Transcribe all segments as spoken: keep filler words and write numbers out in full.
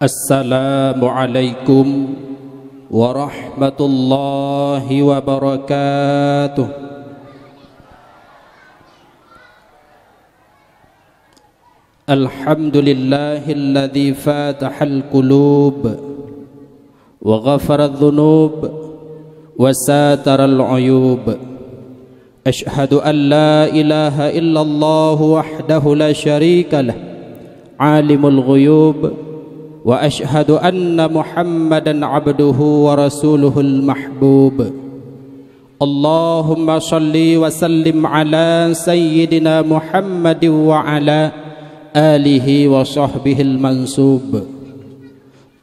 Assalamualaikum warahmatullahi wabarakatuh. Alhamdulillahilladzi fatahal qulub wa ghafaradz dzunub wa sataral uyub. Asyhadu an la ilaha illallah wahdahu la syarika lah, alimul ghuyub, wa asyhadu anna Muhammadan abduhu wa rasuluhul mahbub. Allahumma shalli wa sallim ala sayyidina Muhammadin wa ala alihi wa sahbihil mansub.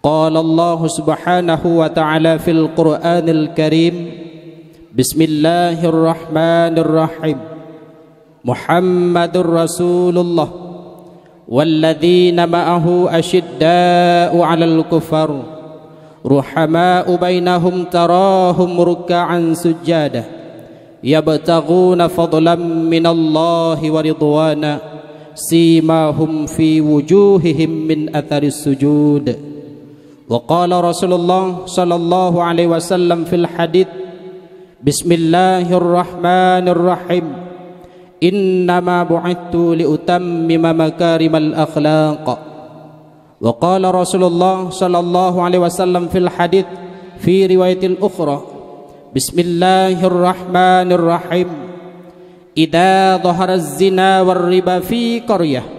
Qala Allahu subhanahu wa ta'ala fil Qur'anil Karim, Bismillahirrahmanirrahim. Muhammadur Rasulullah, walladzina ma'ahu asyidda'u 'alal kuffar, ruhama'u bainahum, tarahum ruk'an sujjada, yabtaghuna fadlan minallahi wa ridwana, simahum fi wujuhihim min atharis sujud. Wa qala Rasulullah sallallahu alaihi wasallam fil hadits, Bismillahirrahmanirrahim. Innama bu'itsu liutammima makarimal akhlaq. Wa qala Rasulullah sallallahu alaihi wasallam fil hadits fi riwayatil ukhra, Bismillahirrahmanirrahim. Idza dhaharaz zina war riba fi qaryah,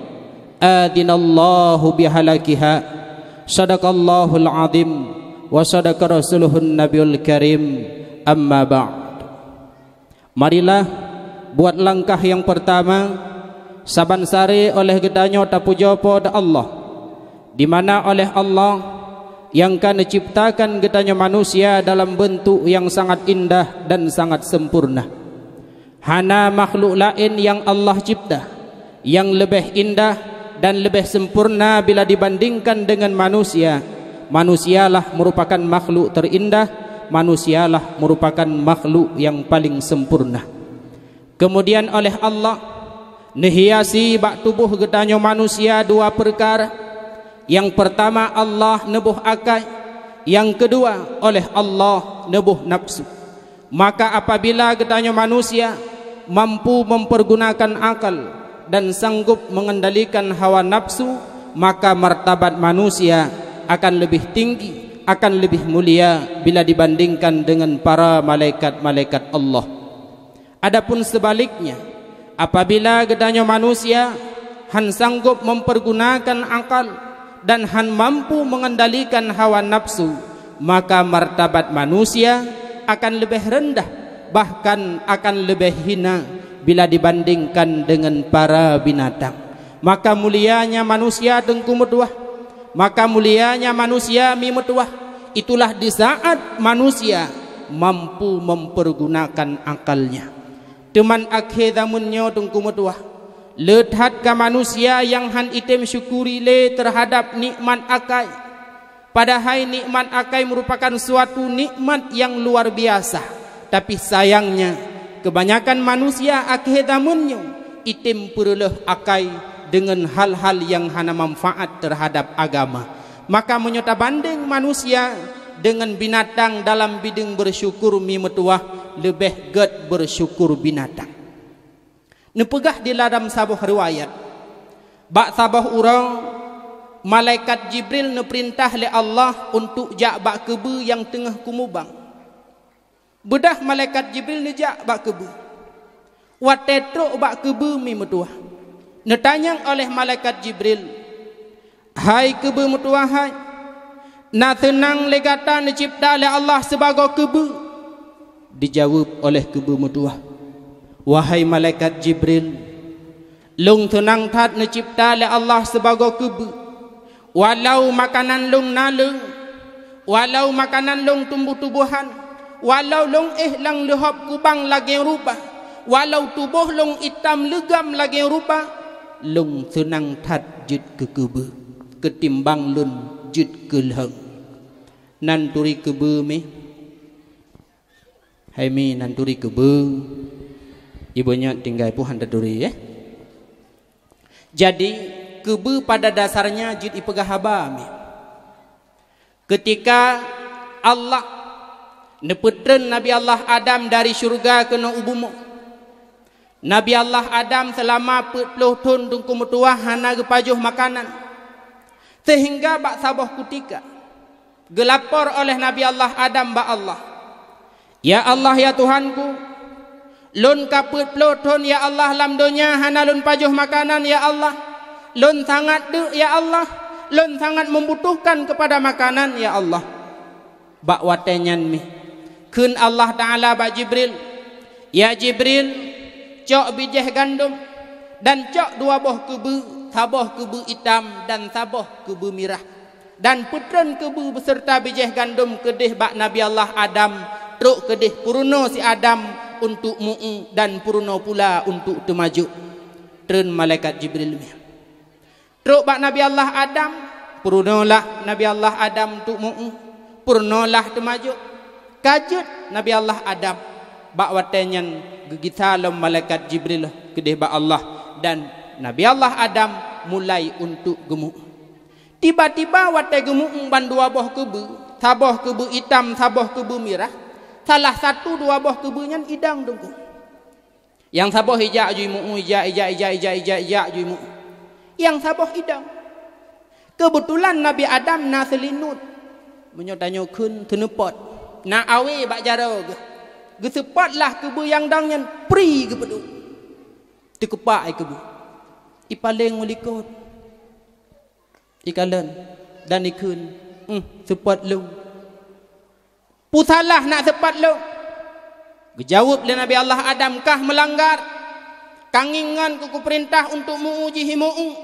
adzinallahu bihalakiha. Shadaqallahul azim wa shadaqa rasuluhun nabiyul karim. Amma ba'd. Marilah, buat langkah nyang peurtama, saban sare oleh geutanyoe tapujoe Po teu Allah, di mana oleh Allah nyang ka neuciptakan geutanyoe manusia dalam beuntuk nyang sangat indah dan sangat sempurna. Hana makhluk laén nyang Allah cipta nyang leubeh indah dan leubeh sempurna bila dibandingkan deungon manusia. Manusialah meurupakan makhluk teurindah, manusialah meurupakan makhluk nyang paleng sempurna. Keumudian oleh Allah neuhiasi bak tuboh geutanyoe manusia dua peukara. Nyang peurtama Allah neuboh akai, nyang keudua oleh Allah neuboh nafsu. Maka apabila geutanyoe manusia mampu mempergunakan akal dan sanggup mengendalikan hawa nafsu, maka martabat manusia akan leubeh tinggi, akan leubeh mulia bila dibandingkan deungon para malaikat-malaikat Allah. Adapun seubaliknya, apabila geutanyoe manusia han sanggup mempergunakan akal dan han mampu mengendalikan hawa nafsu, maka martabat manusia akan leubeh reundah, bahkan akan leubeh hina bila dibandingkan deungon para binatang. Maka mulianya manusia Teungku meutuwah, maka mulianya manusia Mi meutuwah, itulah di saat manusia mampu mempergunakan akalnya. Teuma akhé zameun nyoe Teungku meutuwah, le that ka manusia nyang han item syukuri lé teuhadab nikmat akai. Padahai nikmat akai meurupakan suatu nikmat nyang luar biasa. Tapi sayangnya, keubanyakan manusia akhé zameun nyoe item peureuloh akai deungon hal-hal nyang hana manfaat teuhadab agama. Maka meunyoe tabandeng manusia deungon binatang dalam bideueng beusyukur Mi meutuwah, leubeh gét beusyukur binatang. Neupeugah di ladam saboh riwayat, bak saboh uroe malaikat Jibril neupeurintah lé Allah untuk jak bak keubeue nyang teungoh kumubang. Beudah malaikat Jibril neujak bak keubeue. Watée trok bak keubeue Mi meutuwah, neutanyong oleh malaikat Jibril, "Hai keubeue meutuwah hai, na seunang lé gata neucebta lé Allah sibagoe keubeue?" Dijaweueb oleh keubeue meutuwah, "Wahai malaikat Jibril, lôn seunang that neucebta lé Allah sibagoe keubeue. Walau makanan lôn naleueng, walau makanan lôn tumboh-tumbohan, walau lôn éh lam leuhob kubang lagée ruba, walau tuboh lôn itam leugam lagée ruba, lôn seunang that jeuet keu keubeue keutimbang lôn jeuet keu lheueng." Nan turi keubeue Mi. Hai Mi, nan turi keubeue. Ibu nyak tinggai pih han taturi, eh. Jadi, keubeue pada dasarnya jeuet ipeugah haba Mi. Keutika Allah neupeutreun Nabi Allah Adam dari syeuruga keunoe u bumoe, Nabi Allah Adam seulama peuet ploh thon Teungku meutuwah hana geupajoh makanan, seuhingga bak saboh kutika geulapor oleh Nabi Allah Adam bak Allah, "Ya Allah, ya Tuhanku, lôn ka peuet ploh thon, ya Allah, lam donya hana lôn pajoh makanan, ya Allah. Lôn sangat deuk, ya Allah. Lôn sangat membutuhkan kepada makanan, ya Allah." Bak watée nyan mi, kheun Allah Ta'ala bak Jibril, "Ya Jibril, cok bijéh gandom dan cok dua boh keubeue, saboh keubeue itam dan saboh keubeue mirah, dan peutreun keubeue beuseurta bijéh gandom keudeh bak Nabi Allah Adam, trok keudeh peurunoe si Adam untuk meu-ueng dan peurunoe pula untuk teumajok." Treun malaikat Jibril mi. Trok bak Nabi Allah Adam, peurunoe lah Nabi Allah Adam untuk meu-ueng, peurunoe lah teumajok. Ka jeuet Nabi Allah Adam, bak watée nyan geugisa lom malaikat Jibril keudeh bak Allah, dan Nabi Allah Adam mulai untuk geumeu-ueng. Tiba-tiba watée geumeu-ueng ban dua boh keubeue, saboh keubeue itam, saboh keubeue mirah, salah satu dua boh keubeue nyan idong Teungku. Nyang saboh ijak jimeu-ueng, ijak, ijak, ijak, ijak, ijak, ijak jimeu-ueng. Nyang saboh idong. Keubeutulan Nabi Adam na seulinot. Meunyoe tanyoe kheun seuneupot, na awé bak jaroe geuh. Geuseupot lah keubeue nyang dong nyan, pri geupeuduek. Teukeupak ai keubeue. Ipaleng u likot. Ikalon dan ikheun, "Uhm, seupôt lôn. Peue salah nak seupôt lôn?" Geujaweueb lé Nabi Allah Adam, "Kah meulanggar. Keuh ngon keu kupeurintah untuk meu-ueng jih meu-ueng,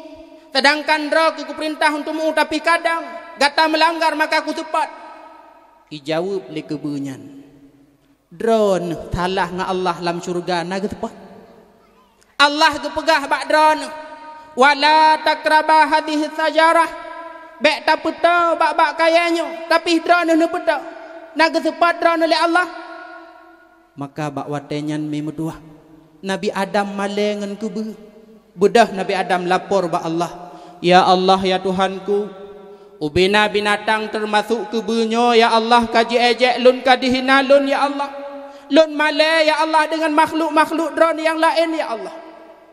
seudangkan droe keu kupeurintah untuk meu-ueng tapi kadang gata meulanggar maka kuseupôt." Ijaweueb lé keubeue nyan, "Droeneuh salah ngon Allah lam syeuruga na geuseupôt. Allah geupeugah bak droeneuh, 'Wa la taqraba hadhihi syajarah.' Bék tapeutoe bak-bak kayée nyoe, tapi droeneuh neupeutoe. Na geuseupôt droeneuh lé Allah." Maka bak watée nyan mi meutuwah, Nabi Adam malée ngon keubeue. Beudôh Nabi Adam lapor bak Allah, "Ya Allah, ya Tuhanku, ubena binatang teumasok keubeue nyoe, ya Allah, ka jiéjék lôn, ka jihina lôn, ya Allah. Lôn malée, ya Allah, deungon makhluk-makhluk Droeneuh nyang laén, ya Allah."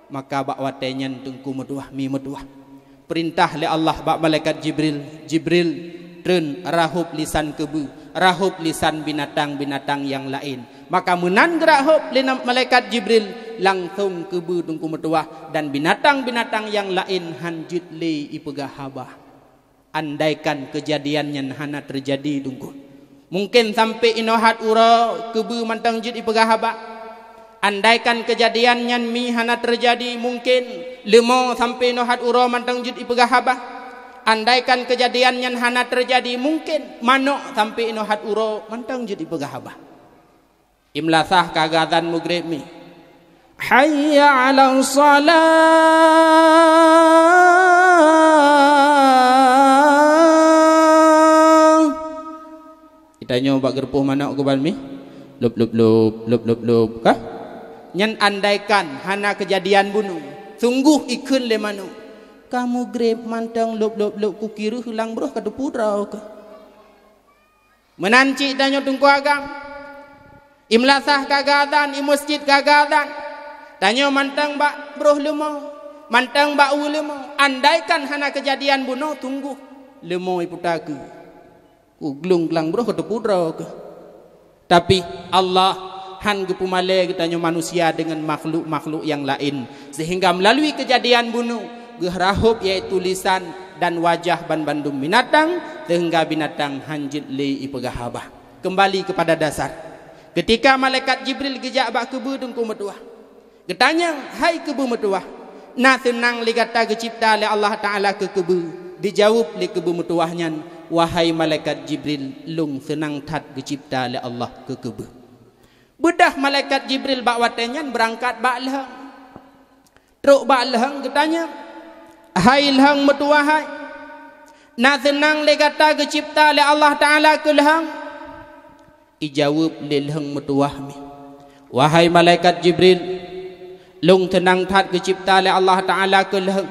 Maka bak watée nyan Teungku meutuwah, mi meutuwah, peurintah lé Allah bak malaikat Jibril, "Jibril, treun rahôb lisan keubeue, rahôb lisan binatang-binatang nyang laén." Maka meunan geurahôb lé na-, malaikat Jibril, langsong keubeue Teungku meutuwah dan binatang-binatang nyang laén han jeuet lé ipeugah haba. Andaikan keujadian nyan hana teujadi Teungku, mungken sampoe inoe hat uroe keubeue mantong jeuet ipeugah haba. Andaikan keujadian nyan mi hana teujadi, mungken leumo sampoe inoe hat uroe mantong jeuet ipeugah haba. Andaikan keujadian nyan hana teujadi, mungken manok sampoe inoe hat uroe mantong jeuet ipeugah haba. Imlasah ka geuazan Maghrib mi. Hayya 'alas shalah. Geutanyoe bak geureupoh manok keuban mi. Lop, lop, lop, lop, lop, lop, kah? Nyan andaikan hana keujadian bunoe, sunggoh ikheun lé manok, "Ka Maghrib mantong lop, lop, lop, kukireuh lam broh ka teupue droe kah?" Meunan cit tanyoe Teungku agam. Imlasah ka geuazan, i meuseujid ka geuazan. Tanyoe mantong bak broh leumo, mantong bak ueh leumo. Andaikan hana keujadian bunoe, sunggoh leumo iputa keu, "Ku glung lam broh ka teupue droe kah?" Tapi Allah han geupeumalée geutanyoe manusia deungon makhluk-makhluk nyang laén, seuhingga meulalu keujadian bunoe geurahôb, yaitu lisan dan wajah banmandum binatang, seuhingga binatang han jeuet lé ipeugah haba. Keumbali keupada dasar, keutika malaikat Jibril geujak bak keubeue Teungku meutuwah, geutanyong, "Hai keubeue meutuwah, na seunang lé gata geucebta lé Allah Ta'ala keu keubeue?" Geujaweueb lé keubeue meutuwah nyan, "Wahai malaikat Jibril, lôn seunang that geucebta lé Allah keu keubeue." Beudôh malaikat Jibril bak watée nyan beurangkat bak lheueng. Trok bak lheueng geutanyong, "Hai lheueng meutuwah hai, na seunang lé gata geucebta lé Allah Ta'ala keu lheueng?" Ijaweueb lé lheueng meutuwah mi, "Wahai malaikat Jibril, lôn seunang that geucebta lé Allah Ta'ala keu lheueng.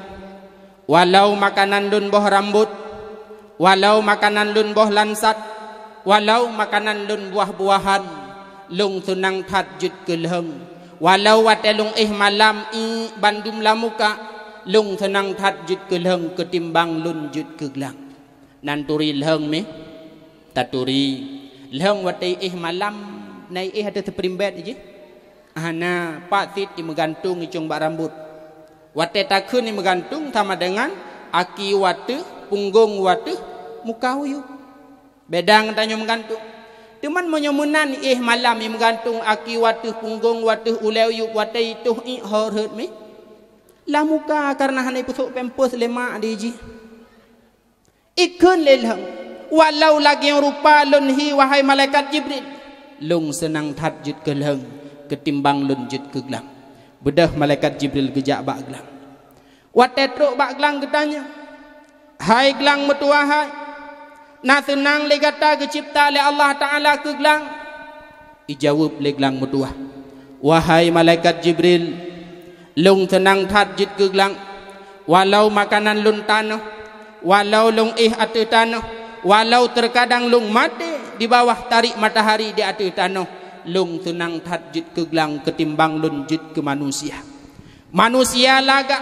Walau makanan lôn boh rambot, Walau makanan lôn boh lansat, walau makanan lôn buah-buahan, lôn seunang that jeuet keu lheueng. Walau watée lôn éh malam ié bandum lam muka, lôn seunang that jeuet keu lheueng keutimbang lôn jeuet keu glang. Nan turi lheueng mih, taturi. Lheueng watée éh malam, na éh ateueh seuprimbet jih. Hana, pat cit imeugantung icong bak rambot. Watée takheun imeugantung sama dengan aki wateueh, punggong wateueh, muka uyueb. Beda ngon tanyoe meugantung. Teuma meunyoe meunan éh malam imeugantung aki wateueh, punggong wateueh, ulée uyueb, watée itoh ié ho rhot mih, lam muka kareuna hana ipeusok pampers lé mak di jih. Ikheun lé lheueng, "Walau lagée rupa lôn hi, wahai malaikat Jibril, lôn seunang that jeuet keu lheueng keutimbang lôn jeuet keu glang." Beudôh malaikat Jibril geujak bak glang. Watée trok bak glang geutanyong, "Hai glang meutuwah hai, na seunang lé gata geucebta lé Allah Taala keu glang?" Ijaweueb lé glang meutuwah, "Wahai malaikat Jibril, lôn seunang that jeuet keu glang, walau makanan lôn tanoh, walau lôn éh ateueh tanoh, walau teukadang lôn maté di bawah tarék matahari di ateueh tanoh, lôn seunang that jeuet keu glang keutimbang lôn jeuet keu manusia." Manusia lagak,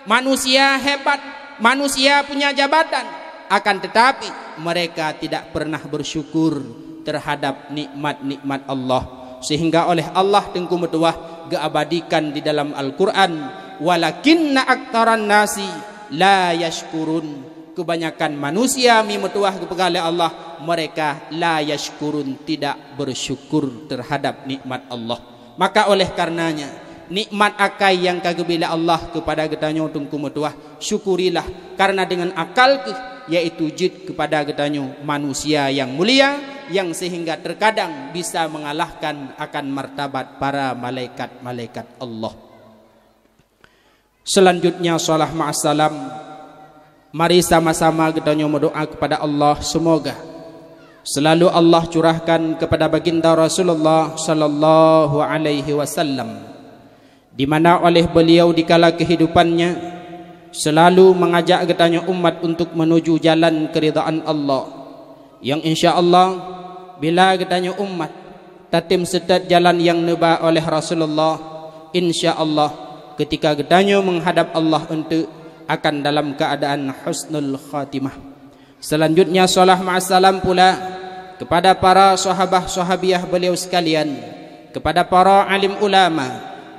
manusia hebat, manusia punya jabatan, akan tetapi mereka tidak pernah bersyukur terhadap nikmat-nikmat Allah, sehingga oleh Allah Teungku meutuwah geuabadikan di dalam Al-Quran, "Walakinna aktsaran nasi la yashkurun." Kebanyakan manusia mi meutuwah geupeugah lé Allah, mereka la yashkurun, tidak bersyukur terhadap nikmat Allah. Maka oleh karenanya, nikmat akai nyang ka geubri lé Allah keupada geutanyoe Teungku meutuwah, syukurilah, karena dengan akal keuh, yaitu jeuet keupada geutanyoe manusia nyang mulia, nyang sehingga terkadang bisa mengalahkan akan martabat para malaikat-malaikat Allah. Selanjutnya, salah ma'assalam, mari sama-sama geutanyoe meudoa kepada Allah, semoga selalu Allah curahkan kepada baginda Rasulullah sallallahu alaihi wasallam, di mana oleh beliau di kala kehidupannya selalu mengajak geutanyoe umat untuk menuju jalan keridaan Allah. Nyang insya Allah, bila geutanyoe umat tatem seutôt jalan nyang neuba oleh Rasulullah, insya Allah, keutika geutanyoe meuhadab Allah eunteuk, akan dalam keuadaan husnul khatimah. Selanjutnya, salah ma'assalam pula kepada para sahabah-sahabiah beliau sekalian, kepada para alim ulama,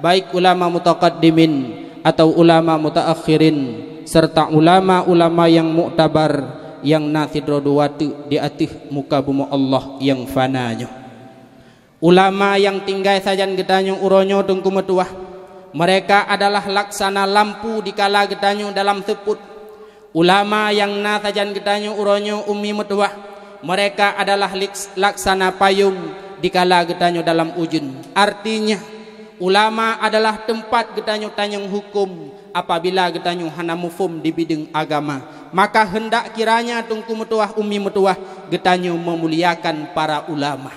baik ulama mutaqaddimin atau ulama mutaakhirin, serta ulama-ulama nyang muktabar nyang na sidroe dua teuk di ateueh muka bumoe Allah nyang fana nyoe. Ulama nyang tinggai sajan geutanyoe uroe nyoe Teungku meutuwah, mereka adalah laksana lampu dikala geutanyoe dalam seupôt. Ulama nyang na sajan geutanyoe uroe nyoe Ummi meutuwah, mereka adalah liks-, laksana payong dikala geutanyoe dalam ujeuen. Artinya, ulama adalah teumpat geutanyoe tanyong huköm apabila geutanyoe hana muphom di bideueng agama. Maka heundak kiranya Teungku meutuwah, Ummi meutuwah, geutanyoe meumuliakan para ulama.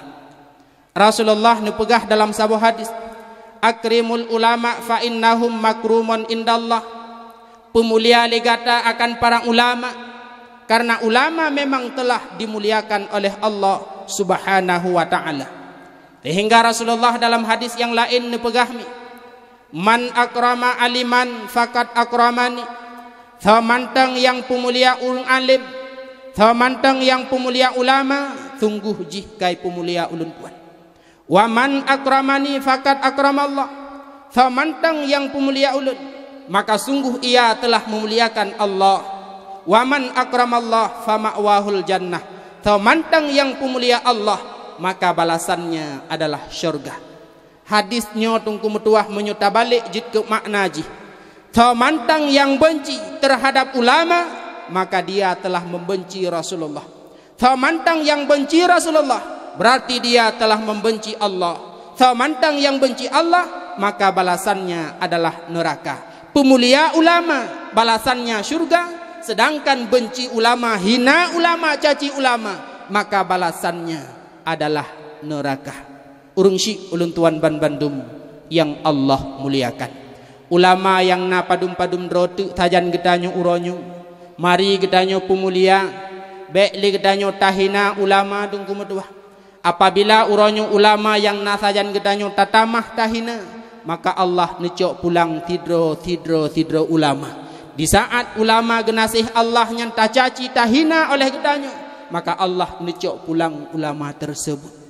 Rasulullah neupeugah dalam saboh hadis, "Akrimul ulama fa innahum makrumun indallah." Peumulia lé gata akan para ulama, karena ulama memang telah dimuliakan oleh Allah Subhanahu wa Ta'ala. Sehingga Rasulullah dalam hadis nyang laén neupeugah mi, "Man akrama aliman fakat akramani." Soe mantong nyang peumulia ureuëng além, soe mantong nyang peumulia ulama, sunggoh jih kai peumulia ulôn tuan. "Wa man akramani fakat akramallah." Soe mantong nyang peumulia ulôn, maka sunggoh ia telah meumuliakan Allah. "Wa man akramallah fa ma'wahul jannah." Soe mantong nyang peumulia Allah, maka balasannya adalah syurga. Hadis nyoe Teungku meutuwah meunyoe tabalek jeuet keu makna jih, soe mantong nyang beunci teuhadab ulama, maka dia telah membenci Rasulullah. Soe mantong nyang beunci Rasulullah, berarti dia telah membenci Allah. Soe mantong nyang beunci Allah, maka balasannya adalah neuraka. Peumulia ulama, balasannya syurga, sedangkan beunci ulama, hina ulama, caci ulama, maka balasannya adalah neuraka. Ureuëng syik ulôn tuan banmandum nyang Allah muliakan. Ulama nyang na padum-padum droe teuk sajan geutanyoe uroe nyoe, mari geutanyoe peumulia, Bék lé geutanyoe tahina ulama, teungku meutuwah. Apabila uroe nyoe ulama nyang na sajan geutanyoe tatamah tahina, maka Allah neucok pulang sidroe, sidroe, sidroe ulama. Di saat ulama geunaséh Allah nyan tacaci tahina oleh geutanyoe, maka Allah neucok pulang ulama tersebut.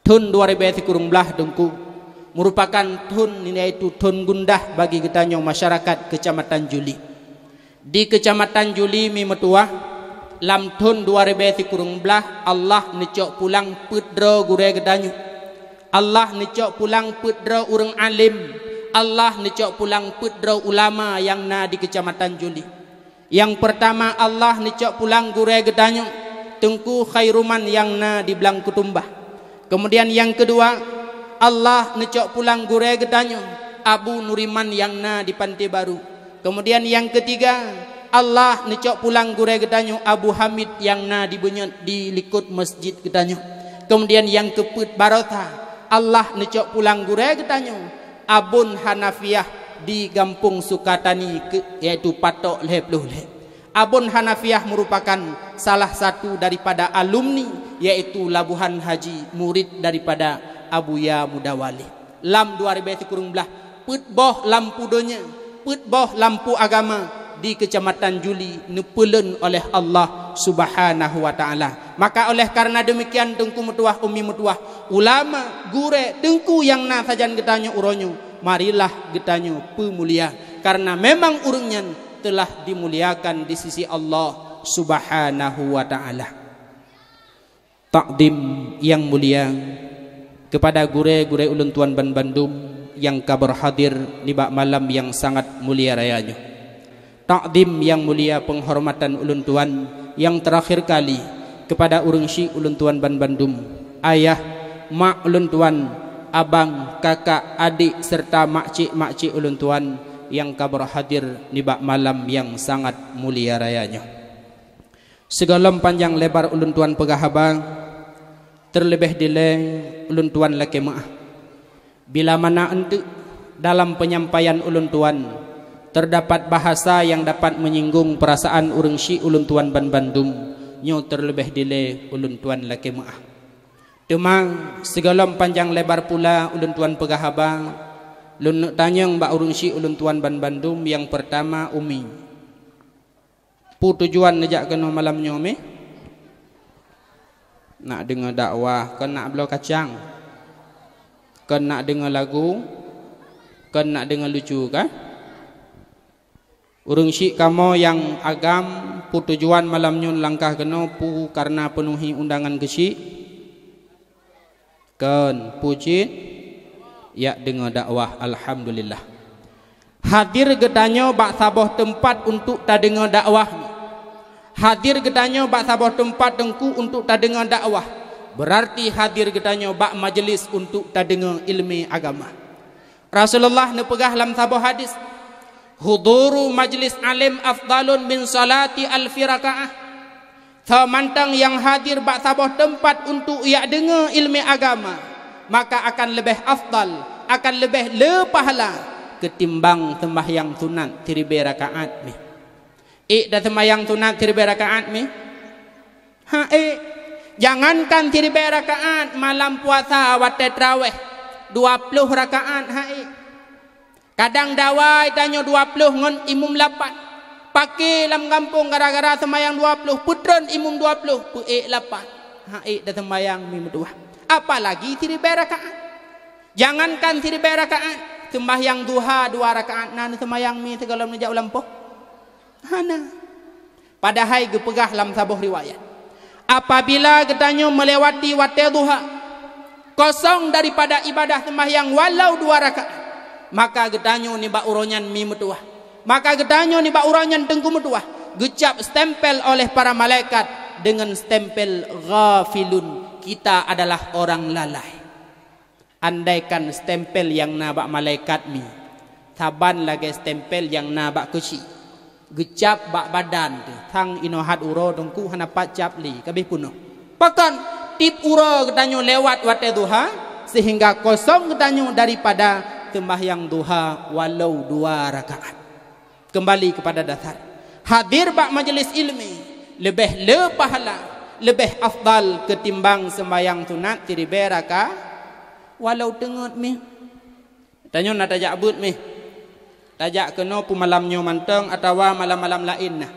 Thon dua ribèe sikureueng blaih teungku meurupakan thon, yaitu thon gundah bagi geutanyoe masyarakat Kecamatan Juli. Di Kecamatan Juli, mi meutuwah, lam thon dua ribèe sikureueng blaih Allah neucok pulang peuet droe gurèe geutanyoe. Allah neucok pulang peuet droe ureuëng além. Allah neucok pulang peuet droe ulama nyang na di Kecamatan Juli. Nyang peurtama, Allah neucok pulang gurèe geutanyoe, Teungku Khairuman nyang na di Blang Kutumbah. Keumudian nyang keudua, Allah neucok pulang gurèe geutanyoe, Abu Nuriman nyang na di Panté Baru. Keumudian nyang keutiga, Allah neucok pulang gurèe geutanyoe, Abu Hamid nyang na di Beunyot di likot masjid geutanyoe. Keumudian nyang keupeuet baroesa, Allah neucok pulang gurèe geutanyoe, Abon Hanafiah di Gampông Sukatani, ke-, yaitu patok lhèe ploh lhèe. Abon Hanafiah meurupakan salah satu daripada alumni, yaitu Labuhan Haji, murid daripada Abuya Mudawalé. Lam dua ribèe sikureueng blaih, peuet boh lampu donya, peuet boh lampu agama di Kecamatan Juli neupeulon oleh Allah Subhanahu wa Ta'ala. Maka oleh karena demikian, teungku meutuwah, umi meutuwah, ulama, gurèe, teungku nyang na sajan geutanyoe uroe nyoe, marilah geutanyoe peumulia, karena memang ureuëng nyan telah dimuliakan di sisi Allah Subhanahu wa Ta'ala. Takdim nyang mulia kepada gurèe-gurèe ulôn tuan banbandum nyang ka beurhadir nibak malam nyang sangat mulia raya nyoe. Takdim nyang mulia, peunghormatan ulôn tuan nyang teurakhir kali kepada ureuëng syik ulôn tuan banbandum, ayah, mak ulôn tuan, abang, kakak, adik, serta makcik-makcik ulôn tuan nyang ka beurhadir nibak malam nyang sangat mulia raya nyoe. Sigohlom panjang lebar ulôn tuan peugah haba, teuleubeh dilée ulôn tuan lakée meuáh. Bila mana eunteuk dalam peunyampaian ulôn tuan teudapat bahasa nyang dapat meunyinggung peurasaan ureuëng syik ulôn tuan banbandum, nyoe teuleubeh dilée ulôn tuan lakée meuáh. Teuma sigohlom panjang lebar pula ulôn tuan peugah haba, lôn neuk tanyong bak ureuëng syik ulôn tuan banbandum, nyang peurtama, umi. Peue tujuan neujak keunoe malam nyoe, mi? Nak deungoe dakwah, kon nak bloe kacang? Kon nak deungoe lagu? Kon nak deungoe lucu, kan? Ureuëng syik kamoe nyang agam, peue tujuan malam nyoe langkah keunoe, peue kareuna peunuhi undangan keusyik? Kon, peue cit? Jak deungoe dakwah, alhamdulillah. Hadir geutanyoe bak saboh teumpat untuk tadeungoe dakwah. Hadir geutanyoe bak saboh teumpat teungku untuk tadeungoe dakwah, beurarti hadir geutanyoe bak majeulis untuk tadeungoe iéleumé agama. Rasulullah neupeugah lam saboh hadis, "Huduru majlis alim afdalun min salati alfi rakaah." Soe mantong nyang hadir bak saboh teumpat untuk jak deungoe iéleumé agama, maka akan leubeh afdal, akan leubeh le pahala keutimbang seumbahyang sunat siribée rakaat mi. Ék taseumbahyang sunat siribée rakaat mi? Ha, ék. Jangankan siribée rakaat, malam puasa watée traweh dua ploh rakaat, ha, ék. Kadang dawai tanyoe dua ploh ngon imum lapan. Paké lam gampông gara-gara seumayang dua ploh, peutreun imum dua ploh, peuék lapan. Ha, ék taseumbahyang mi meutuwah. Apalagi siribée rakaat. Jangankan siribée rakaat, seumbahyang duha dua rakaat na neuseumbahyang mi sigohlom neujak u lampôh? Hana. Padahai geupeugah lam saboh riwayat, apabila geutanyoe meulewati watée duha, kosong daripada ibadah seumbahyang walau dua rakaat, maka geutanyoe nibak uroe nyan mi meutuwah. Maka geutanyoe nibak uroe nyan teungku meutuwah, geucab stempel oleh para malaikat deungon stempel ghafilun, kita adalah orang lalai. Andaikan stempel nyang na bak malaikat mi saban lagée stempel nyang na bak keuchik, geucab bak badan teuh, sang inoe hat uroe teungku hana pat cap lé, ka abéh peunoh. Pakon? Tieb uroe geutanyoe lewat watée duha, seuhingga kosong geutanyoe daripada seumbahyang duha walau dua rakaat. Keumbali keupada dasar. Hadir bak majeulis iéleumé, Leubeh le pahala, leubeh afdal keutimbang seumbahyang sunat siribée raka, walau teungeut mih. Tanyoe na tajak beuet mih. Tajak keunoe peumalam nyoe mantong atawa malam-malam laén na.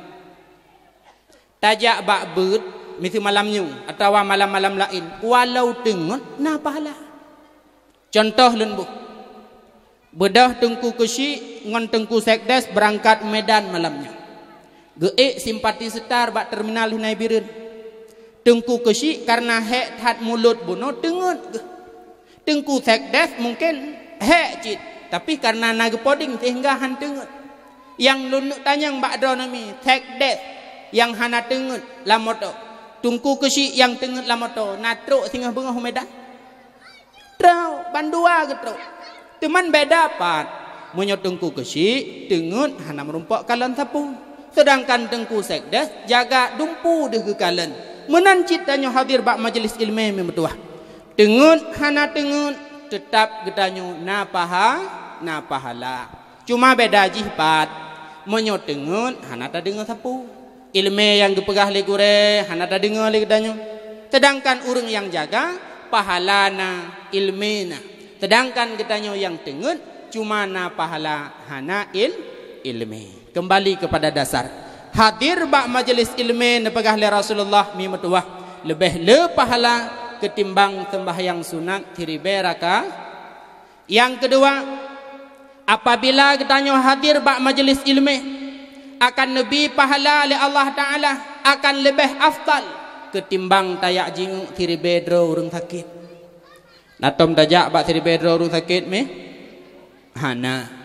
Tajak bak beuet miseue malam nyoe atawa malam-malam laén, walau teungeut na pahala. Contoh lôn boh. Beudôh Teungku Keuchik ngon Teungku Sekdes beurangkat u Medan malam nyoe. Geuék simpati seutar bak teuminal Hinai Bireuen. Teungku Keuchik kareuna hék that mulot bunoe teungeut geuh. Teungku Sekdes mungken hék cit, tapi kareuna na geupoding sehingga han teungeut. Nyang lôn neuk tanyong bak droeneuh mi, Sekdes nyang hana teungeut lam moto, Teungku Keuchik nyang teungeut lam moto, na trok singoh beungoh u Medan? Trok, bandua geutrok. Teuman beda pat. Meunyoe Teungku Keuchik teungeut hana meurumpok kalon sapeue, seudangkan Teungku Sekdes jaga dumpeue deuh geukalon. Meunan cit tanyoe hadir bak majelis ileumé mi meutuwah. Teungeut hana teungeut, teutab geutanyoe na paha-, na pahala. Cuma beda jih pat, meunyoe teungeut hana tadeungoe sapeue. Ileumé nyang geupeugah lé gurée hana tadeungoe lé geutanyoe. Seudangkan ureuëng nyang jaga, pahala na, ileumé na. Seudangkan geutanyoe nyang teungeut, cuma na pahala hana il-, ileumé. Keumbali keupada dasar. Hadir bak majelis ileumé neupeugah lé Rasulullah mi meutuwah, leubeh le pahala keutimbang seumbahyang sunat siribée raka. Nyang keudua, apabila geutanyoe hadir bak majelis ileumé, akan neubi pahala lé Allah Taala, akan leubeh afdal keutimbang tajak jingeuk siribée droe ureuëng sakét. Na tom tajak bak siribée droe ureuëng sakét mih? Hana.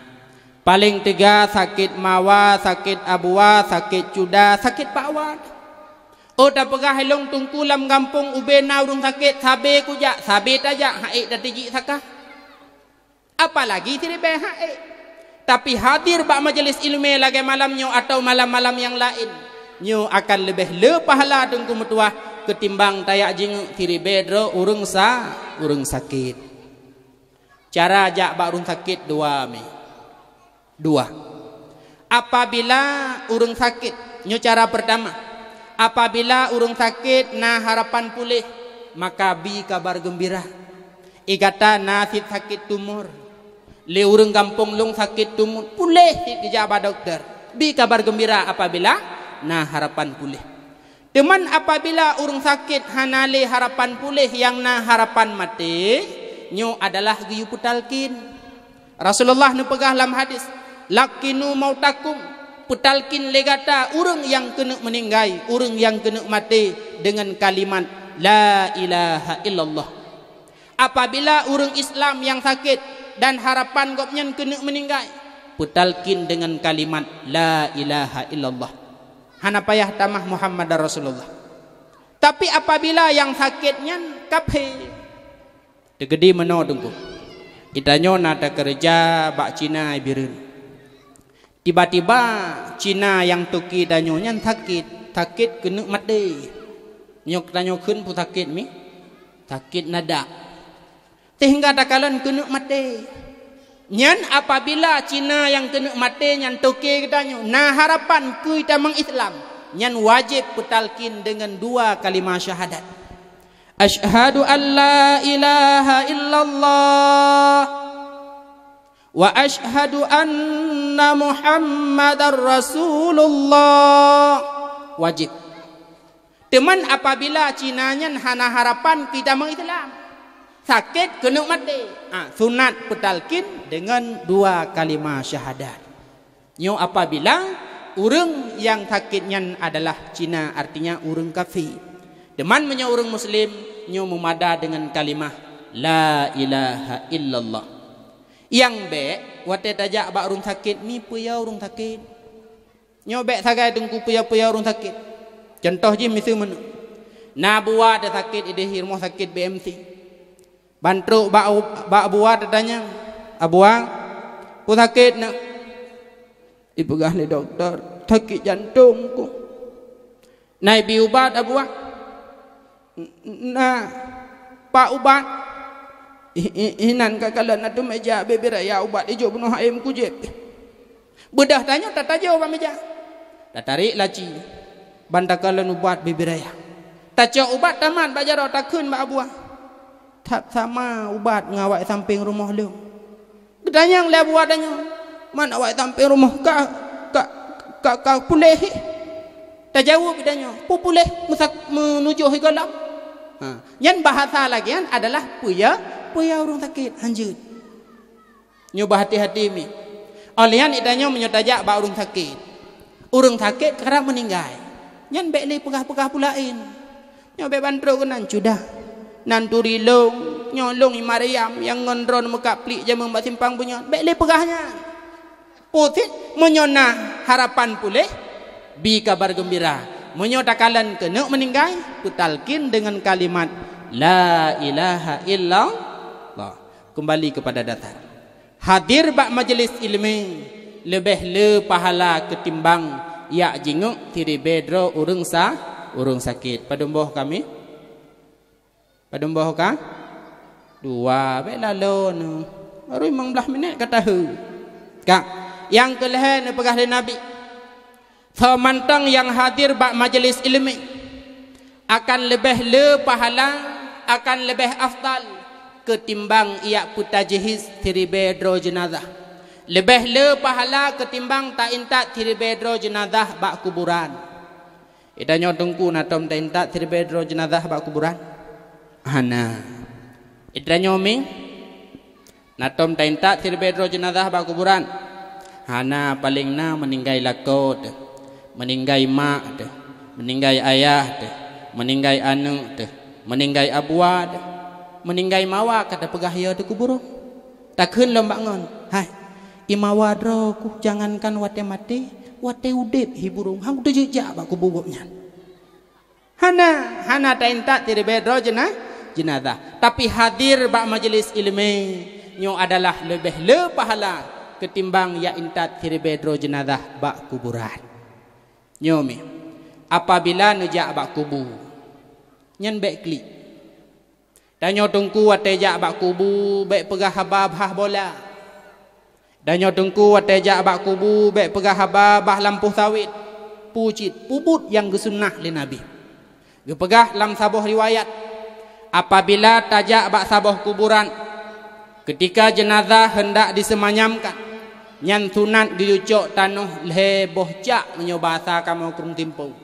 Paleng teuga sakét mawa, sakét abua, sakét cuda, sakét pakwan. Oh, tapeugah ilong teungku lam gampông ubé na ureuëng sakét, sabe kujak, sabe tajak, han ék tatijik sakah. Apalagi siribée han ék. Tapi hadir bak majelis ileumé lagée malam nyoe atawa malam-malam nyang laén, nyoe akan leubeh le pahala teungku meutuwah keutimbang tajak jingeuk siribée droe ureuëng sa-, ureuëng sakét. Cara jak bak ureuëng sakét dua mé. Dua. Apabila ureuëng sakét, nyoe cara peurtama, apabila ureuëng sakét na harapan puléh, maka bi kabar geumbira. Di gata na cit sakét tumor. Lé ureuëng gampông lôn sakét tumor, puléh cit geujak bak dokto. Bi kabar geumbira apabila na harapan puléh. Teuman apabila ureuëng sakét hana lé harapan puléh, nyang na harapan maté, nyoe adalah geuyue peutalkin. Rasulullah neupeugah lam hadis, "Laqqinu mautakum," peutalkin lé gata ureuëng nyang keuneuk meuninggai, ureuëng nyang keuneuk maté deungon kalimat, "La ilaha illallah." Apabila ureuëng Islam nyang sakét dan harapan gobnyan keuneuk meuninggai, peutalkin deungon kalimat, "La ilaha illallah." Hana payah tamah Muhammadar Rasulullah. Tapi apabila nyang sakét nyan kafé, teukeudi meunoe teungku. Geutanyoe na takeureuja bak Cina i Bireuen. Tiba-tiba Cina nyang toke tanyoe nyan sakét, sakét keuneuk maté. Nyoe tanyoe kheun peue sakét mi? Sakét nadak. Sehingga takalon keuneuk maté. Nyan apabila Cina nyang keuneuk maté nyan toke geutanyoe, na harapan keu tamong Islam, nyan wajéb peutalkin deungon dua kalimah syahadat. "Asyhadu an la ilaha illallah wa asyhadu anna Muhammadar Rasulullah." Wajéb. Teuman apabila Cina nyan hana harapan keu tamong Islam, sakét keuneuk maté, ah, sunat peutalkin deungon dua kalimah syahadat. Nyoe apabila ureuëng nyang sakét nyan adalah Cina, artinya ureuëng kafé. Teuman meunyoe ureuëng Muslim, nyoe meumada deungon kalimah, "La ilaha illallah." Nyang bék, watée tajak bak ureuëng sakét, mi peue ya ureuëng sakét. Nyoe bék sagai teungku peue ya-peue ya ureuëng sakét. Contoh jih miseue meunoe. Na abu wa teusakét idéh rumoh sakét B M C. Ban trok bak, bak abu wa teutanyong, "Abu wa, peue sakét na?" Ipeugah lé dokto, "Sakét jantong ku." "Na ibi ubat, abu wa?" "Na, pat ubat?" "I, i, inan ka kalon ateueh méja, beu-beu raya ubat ijok bunoh ayeuem kujép." Beudôh tanyoe tatajoe bak méja. Tatarék laci. Ban takalon ubat bibiraya. Tacok ubat tamat bak jaroe, takheun bak Abu Wa, "That sama ubat ngon awak sampéng rumoh lôn." Geutanyong lé Abu Wa tanyoe, "Man awak sampéng rumoh ka, ka, ka, ka puléh?" Tajaweueb tanyoe, "Peu puléh, meusak-, meunujoh igoe lom." Ha, nyan bahasa lagée nyan adalah peue ya, peue ya ureuëng sakét, hanjeuet. Nyoe beuhati-hati mi. Óh lheueh nyan, geutanyoe meunyoe tajak bak ureuëng sakét, ureuëng sakét karab meuninggai, nyan bék lé peugah-peugah peue laén. Nyoe bék ban trok keunan, "Cudah, nan turi lôn, nyoe lôn i Maryam nyang ngon droeneuh meukat pliek jamén bak simpang bunyot." Bék lé peugah nyan. Putik, meunyoe na harapan puléh, bi kabar geumbira. Meunyoe takalon keuneuk meuninggai, peutalkin deungon kalimat, "La ilaha illallah." Keumbali keupada dasar. Hadir bak majeulis iéleumé leubeh le pahala keutimbang jak jingeuk siribée droe ureuëng sa-, ureuëng sakét. Padum boh kami? Padum boh ka? Dua, bék lalo nyoe. Baru limong blaih minét ka tahu. Ka. Nyang keu lhée neupeugah lé Nabi, "Soe mantong nyang hadir bak majeulis iéleumé akan leubeh le pahala, akan leubeh afdal keutimbang jak peutajhiz siribée droe jeunazah. Leubeh le pahala keutimbang taintat siribée droe jeunazah bak kuburan." Geutanyoe Teungku, na tom taintat siribée droe jeunazah bak kuburan? Hana. Geutanyoe Mi, na tom taintat siribée droe jeunazah bak kuburan? Hana, paleng na meuninggai lakoe teuh, meuninggai mak teuh, meuninggai ayah teuh, meuninggai aneuëk teuh, meuninggai abuwa teuh, meuninggai mawa ka tapeugah yo teuh keu burông. Takheun lom bak ngon, "Hai, imawa droe kuh, jangankan watée maté, watée udeb hi burông han kuteujeuet jak bak kubu gobnyan." Hana, hana taintat siribée droe jeuna-, jeunazah. Tapi hadir bak majeulis iéleumé nyoe adalah leubeh le pahala keutimbang jak intat siribée droe jeunazah bak kuburan. Nyoe Mi, apabila neujak bak kubu, nyan bék klik. Tanyoe Teungku watée jak bak kubu bék peugah haba bah bola. Tanyoe Teungku watée jak bak kubu bék peugah haba bah lampôh sawét. Peue cit, peubuet nyang geusunnah lé Nabi. Geupeugah lam saboh riwayat, apabila tajak bak saboh kuburan, keutika jeunazah heundak diseumanyamkan, nyan sunat geuyue cok tanoh lhée boh cak meunyoe basa kamoe krueng Timpong.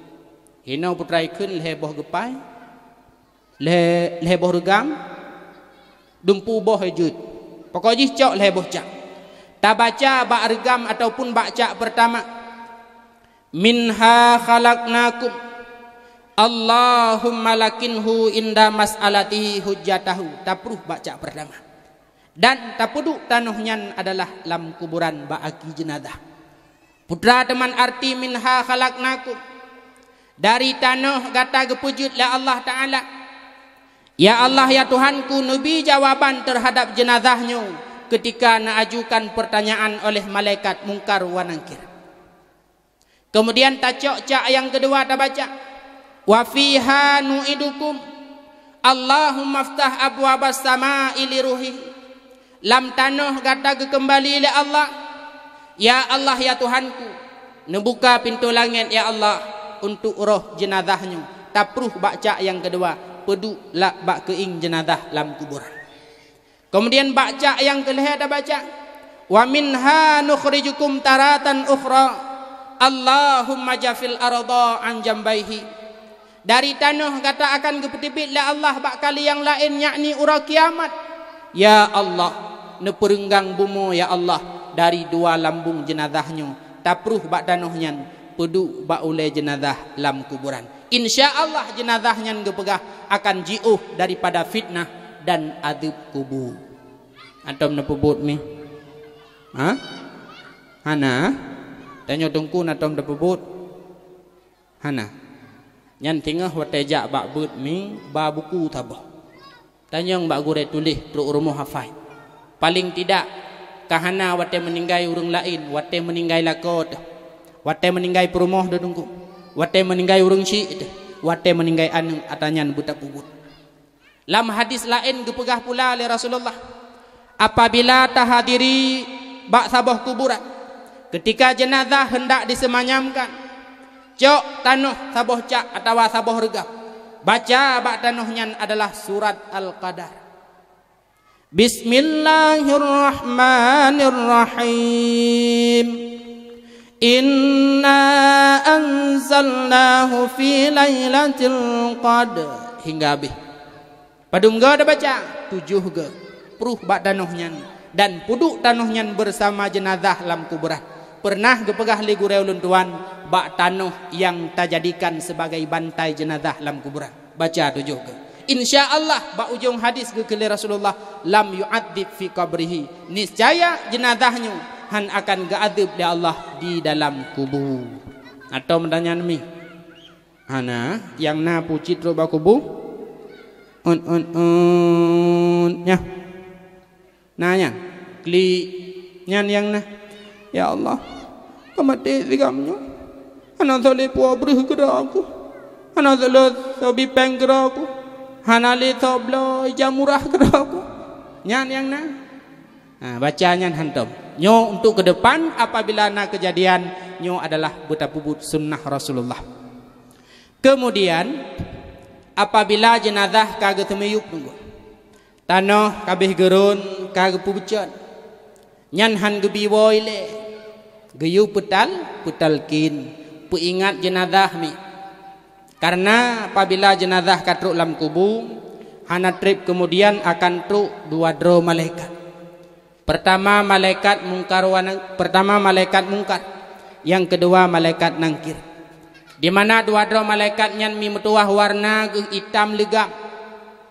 Hinoe putra ikheun lhée boh geupai, lhée, lhée boh reugam, dumpu boh jeuet. Pokok jih cok lhée boh cak. Tabaca bak reugam ataupun bak cak peurtama, "Minha khalaqnakum, Allahumma lakinhu inda mas'alatihi hujjatahu." Tapruh bak cak peurtama. Dan tapeuduek tanoh nyan adalah lam kuburan bak aki jeunazah. Putra teuman arti minha khalaqnakum, dari tanoh gata geupeujeuet lé Allah Ta'ala. Ya Allah, ya Tuhanku, neubi jawaban teuhadab jeunazah nyoe keutika neuajukan peurtanyaan oleh malaikat Mungkar wa Nakir. Keumudian tacok cak nyang keudua tabaca, "Wa fiha nu'idukum, Allahummaftah abwabas sama'i li ruhi." Lam tanoh gata geukeumbali lé Allah. Ya Allah, ya Tuhanku, neubuka pintoe langét, ya Allah, untuk roh jeunazah nyoe. Tapruh bak cak nyang keudua, peuduek la-, bak keuieng jeunazah lam kuburan. Keumudian bak cak nyang keu lhée tabaca, "Wa minha nukhrijukum taratan ukhra, Allahumma jafil arda an jambaihi." Dari tanoh gata akan geupeuteubiet lé Allah bak kali nyang laén, yakni uroe kiamat. Ya Allah, neupeureunggang bumoe, ya Allah, dari dua lambung jeunazah nyoe, tapruh bak tanoh nyan, peuduek bak ulée jeunazah lam kuburan. Insya Allah, jeunazah nyan geupeugah akan jiôh daripada fitnah dan adeueb kubu. Antom neupeubuet mi? Ha? Hana? Tanyoe Teungku, na tom neupeubuet? Hana. Nyan teungoh watée jak bak beuet mi, ba buku saboh. Tanyong bak gurée tuléh trok rumoh hafai. Paleng tidak, ka hana watée meuninggai ureuëng laén, watée meuninggai lakoe teuh, watée meuninggai peurumoh teuh Teungku, watée meuninggai ureuëng syik teuh, watée meuninggai aneuëk, ata nyan beutapeubuet. Lam hadis laén geupeugah pula lé Rasulullah, apabila tahadiri bak saboh kuburan, keutika jeunazah heundak diseumanyamkan, Cok tanoh saboh cak atawa saboh reugab. Baca bak tanoh nyan adalah surat Al-Qadar. Bismillahirrahmanirrahim. Inna anzalnahu fi lailatul qadr. Hingga habéh. Padum goe tabaca? Tujoh goe. Pruh bak tanoh nyan, dan peuduek tanoh nyan beusama jeunazah lam kuburan. Peureunah geupeugah lé gurée ulôn tuan, bak tanoh nyang tajadikan sibagai bantai jeunazah lam kuburan. Baca tujoh goe. Insya Allah, bak ujong hadis geukheun lé Rasulullah, "Lam yu'adzib fi qabrihi." Niscaya jeunazah nyoe hán akan geuadeueb lé Allah di dalam kubu. Atau meutanyaan mi? Hana, nyang na peue cit trok bak kubu? Un, un, un, nyan. Na nyan. Klik. Nyan nyang na. Ya Allah, ka maté sigam nyoe. Hana soe lé puwoe breuh keudroe ku. Hana soe lé soe bipeng keudroe ku. Hana lé soe bloe ija murah keudroe ku. Nyan nyang na. Ha, baca nyan hantom. Nyoe untuk ke depan apabila na kejadian, nyoe adalah beutapeubuet sunnah Rasulullah. Kemudian, apabila jeunazah ka geuseumiyueb teungku, tanoh ka habéh geurôn ka geupeubeucon, nyan hán geubi woe ilée, geuyue peutal-, peutalkin, peuingat jeunazah mi. Karena apabila jeunazah ka trok lam kubu, hana treb kemudian akan trok dua droe malaikat. Pertama malaikat Mungkar wa Nang-, pertama malaikat Mungkar, nyang keudua malaikat Nangkir. Di mana dua droe malaikat nyan mi meutuwah warna geuh itam leugam,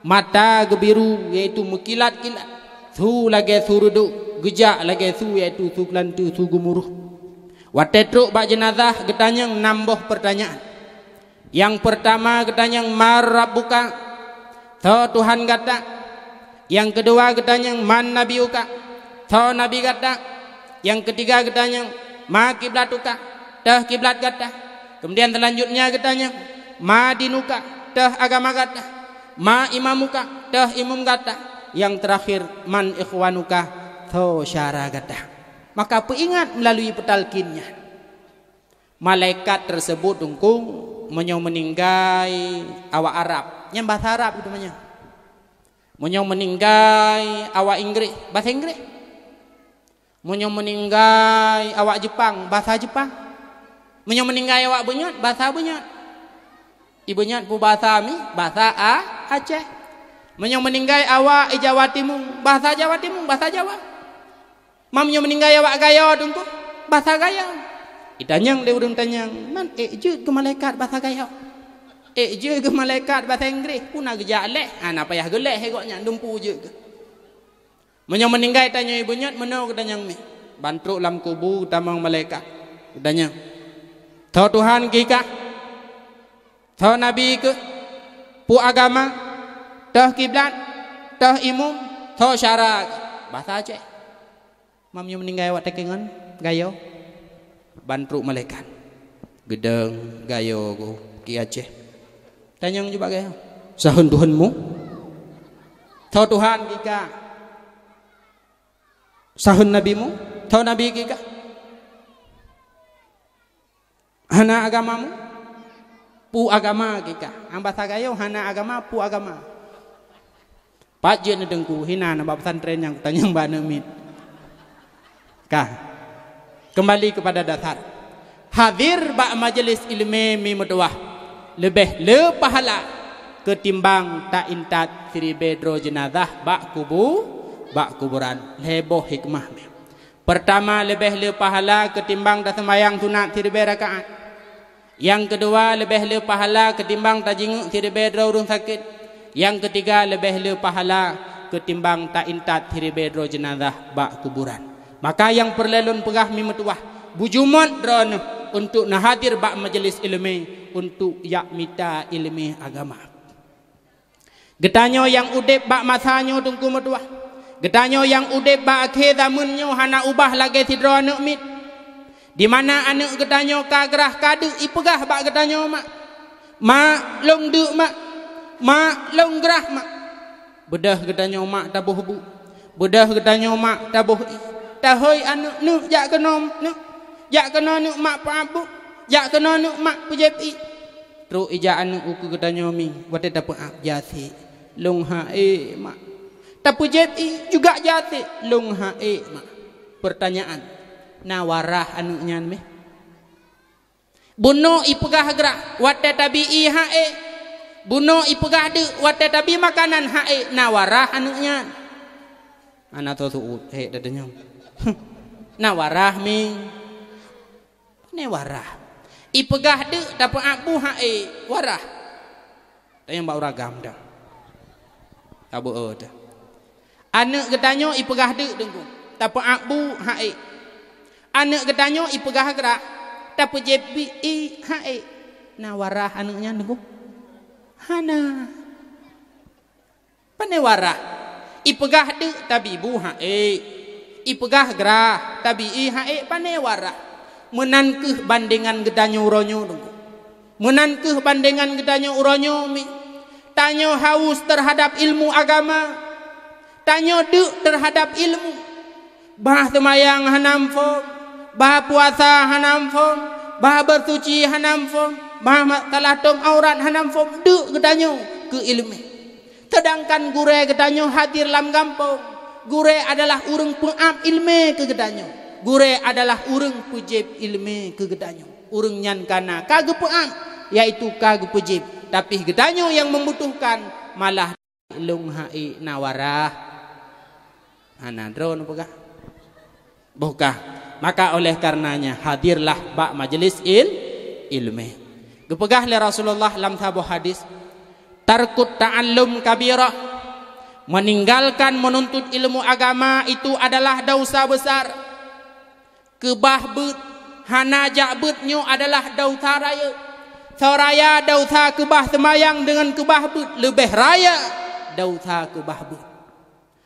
mata geubiru, yaitu meukilat-kilat, su lagée su reudok, geujak lagée su, yaitu su keulanteue, su geumuruh. Watée trok bak jeunazah, geutanyong nam boh peurtanyaan. Nyang peurtama geutanyong, "Man rabbuka?" Soe Tuhan gata? Nyang keudua geutanyong, "Man nabiyuka?" Soe nabi gata? Nyang keutiga geutanyong, "Ma kiblatuka?" Toh kiblat gata? Kemudian selanjutnya geutanyong, "Ma dinuka?" Toh agama gata? "Ma imamuka?" Toh imum gata? Nyang teurakhir, "Man ikhwanuka?" Soe syara gata? Maka peuingat meulalu peutalkin nyan. Malaikat teurseubut teungku, meunyoe meuninggai awak Arab, nyan basa Arab geuteumanyong. Meunyoe meuninggai awak Inggréh, basa Inggréh. Meunyoe meuninggai awak Jeupang, basa Jeupang. Meunyoe meuninggai awak Beunyot, basa Beunyot. Ibeunyan peubasa mi, basa A-, Aceh. Meunyoe meuninggai awak i Jawa Timu, basa Jawa Timu, basa Jawa. Meunyoe meuninggai awak Gayo teungku, basa Gayo. Itanyong lé ureuëng tanyong, "Man ék jeuet keu malaikat basa Gayo? Ék jeuet keu malaikat basa Inggréh? Peue na geujak leh, hana payah geuleh gobnyan dumpu jeuet keu." Meunyoe meuninggai tanyoe ibeunyan, meunoe geutanyong mi. Ban trok lam kubu tamong malaikat. Geutanyong, "Soe Tuhan keu kah? Soe nabi keuh? Peue agama? Toh kiblat? Toh imum? Soe syara keuh?" Basa Aceh. Meunyoe meuninggai awak Takengon, Gayo. Ban trok malaikat. Geudong Gayo keuh, ki Aceh. Tanyong jubak Gayo, "Saheun Tuhanmu? Soe Tuhan keu kah? Saheun nabimu? Soe nabi keu kah? Hana agamamu? Peue agama keu kah?" Nyang basa Gayo, "Hana agama, peue agama?" Pat jeuet neuteungku, hinan bak pesantren nyang kutanyong bak aneuk miet. Ka. Kembali kepada dasar. Hadir bak majelis ileumé mi meutuwah leubeh le pahala keutimbang ta-intat siribée droe jeunazah bak kubu, bak kuburan. Lhée boh hikmah mi. Peurtama, leubeh le pahala keutimbang taseumayang sunat siribée rakaat. Nyang keudua, leubeh le pahala keutimbang tajingeuk siribée droe ureuëng sakét. Nyang keutiga, leubeh le pahala keutimbang ta-intat siribée droe jeunazah bak kuburan. Maka nyang peureulée lôn peugah mi meutuwah, beujumôt droeneuh untuk neuhadir bak majelis ileumé untuk jak mita ileumé agama. Geutanyoe nyang udeb bak masa nyoe teungku meutuwah. Geutanyoe nyang udeb bak akhé zameun nyoe hana ubah lagée sidroe aneuk miet. Di mana aneuk geutanyoe ka grah ka deuk ipeugah bak geutanyoe, "Mak, mak, lôn deuk, mak. Mak, lôn grah, mak." Beudôh geutanyoe mak taboh bu. Beudôh geutanyoe mak taboh ié. Tahôi aneuk, "Neuk jak keunoe, neuk. Jak keunoe neuk mak peuabuk." Jak keunoe neuk mak peujép ié. Trok ijak aneuk ukeue geutanyoe mi, watée tapeuab jak asek. Lôn han ék mak. Tapeujép ié juga jak asek, lôn han ék mak. Peurtanyaan, na warah aneuk nyan meh? Bunoe ipeugah grah, watée tabi ié han ék. Bunoe ipeugah deuk, watée tabi makanan han ék, na warah aneuk nyan? Hana tho seuôt, hék tatanyong. Na warah mi? Pane warah. Ipeugah deuk tapeuab bu han ék, warah. Tanyong bak ureueng agam dah. Tabeuet dah. Aneuk geutanyoe ipeugah deuk Teungku, tapeuab bu han ék. Aneuk geutanyoe ipeugah grah, tapeujép ié han ék. Na warah aneuk nyan Teungku? Hana. Pane warah? Ipeugah deuk tabi bu han ék. Ipeugah grah tabi ié han ék, pane warah? Meunan kheueh bandengan geutanyoe uroe nyoe Teungku. Meunan kheueh bandengan geutanyoe uroe nyoe mi. Tanyoe haus teuhadab ilmu agama. Tanyoe deuk teuhadab ilmu. Bah seumayang hana muphom, bah puasa hana muphom, bah beusuci hana muphom, bah masalah tom aurat hana muphom, deuk geutanyoe keu iéleumé. Seudangkan gurée geutanyoe hadir lam gampông, gurée adalah ureuëng peuab iéleumé keu geutanyoe. Gurée adalah ureuëng peujép iéleumé keu geutanyoe. Ureuëng nyan ka na ka geupeuab, yaitu ka geupeujép, tapi geutanyoe nyang membutuhkan malah lôn han ék na warah. Hana droe neupeugah. Boh kah? Maka oleh karenanya hadirlah bak majlis il-, iéleumé. Geupeugah lé Rasulullah lam saboh hadis, "Tarkut ta'allum kabirah." Meninggalkan menuntut ilmu agama itu adalah dosa besar. Keubah beuet, hana jak beuet nyoe adalah dosa rayeuk. Soe raya dosa keubah seumayang deungon keubah beuet, leubeh raya dosa keubah beuet.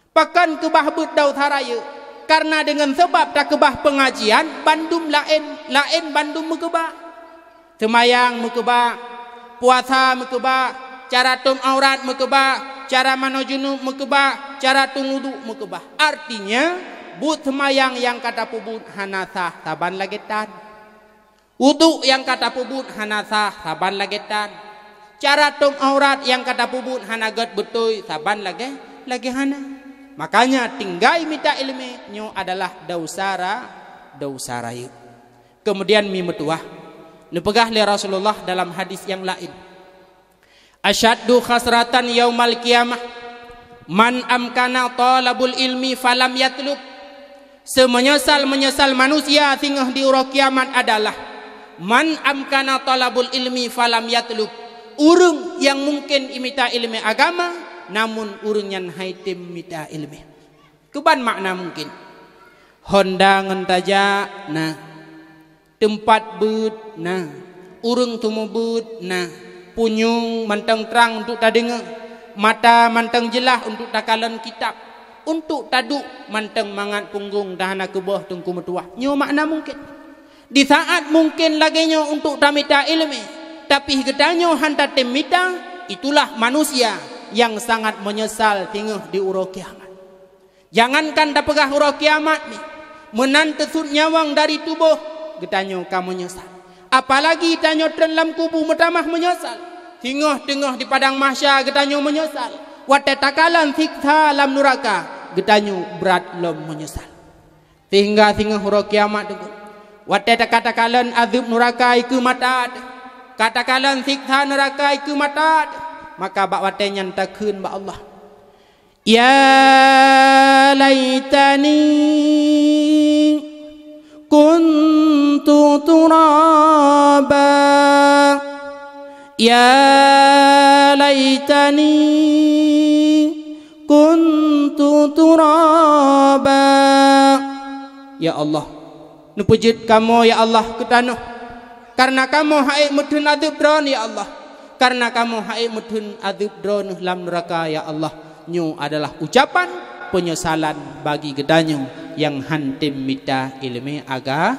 Pakon keubah beuet dosa rayeuk? Kareuna deungon sabab takeubah peungajian, bandum laén, laén bandum meukeubah. Seumayang meukeubah, puasa meukeubah, cara tom aurat meukeubah, cara manoe junub meukeubah, cara tueng uduk meukeubah. Artinya, buet seumayang nyang ka tapeubuet hana sah saban lagée tan. Uduk nyang ka tapeubuet hana sah saban lagée tan. Cara tom aurat nyang ka tapeubuet hana gét beutôi saban lagée, lagée hana. Makanya, tinggai mita iéleumé nyoe adalah dosa ra-, dosa rayeuk. Keumudian mi meutuwah, neupeugah lé Rasulullah dalam hadis nyang laén, "Asyaddu khasratan yaumal qiyamah man amkana thalabul ilmi falam yatlub." Seumeunyeusal-meunyeusal manusia singoh di uroe kiamat adalah man amkana thalabul ilmi falam yatlub. Ureuëng nyang mungken imita iéleumé agama, namun ureuëng nyan han item mita iéleumé. Keuban makna mungken? Honda ngon tajak na, teumpat beuet na, ureuëng teumubeuet na, punyueng mantong trang untuk tadeungoe, mata mantong jeulaih untuk takalon kitab, untuk taduek mantong mangat punggong dan hana keuboh teungku meutuwah. Nyoe makna mungken. Di saat mungken lagée nyoe untuk tamita iéleumé, tapi geutanyoe han tatem mita, itulah manusia nyang sangat meunyeusal singoh di uroe kiamat. Jangankan tapeugah uroe kiamat mi, meunan teusut nyawöng dari tuboh, geutanyoe ka meunyeusal. Apalagi tanyoe treun lam kubu meutamah meunyeusal. Singoh teungoh di padang mahsya geutanyoe meunyeusal. Watée takalon siksa lam nuraka, geutanyoe brat lom meunyeusal. Sehingga singoh uroe kiamat teungku, watée ka takalon azeueb nuraka ikeue mata teuh, ka takalon siksa nuraka ikeue mata teuh, maka bak watée nyan takheun bak Allah, "Ya laitani kuntu turaba. Ya laitani kuntu turaba." Ya Allah, neupeujeuet kamoe, ya Allah, keu tanoh. Kareuna kamoe han ék meutheun azeueb Droeneuh, ya Allah. Kareuna kamoe han ék meutheun azeueb Droeneuh lam nuraka, ya Allah. Nyoe adalah ucapan peunyesalan bagi geutanyoe nyang han tem mita iéleumé aga-,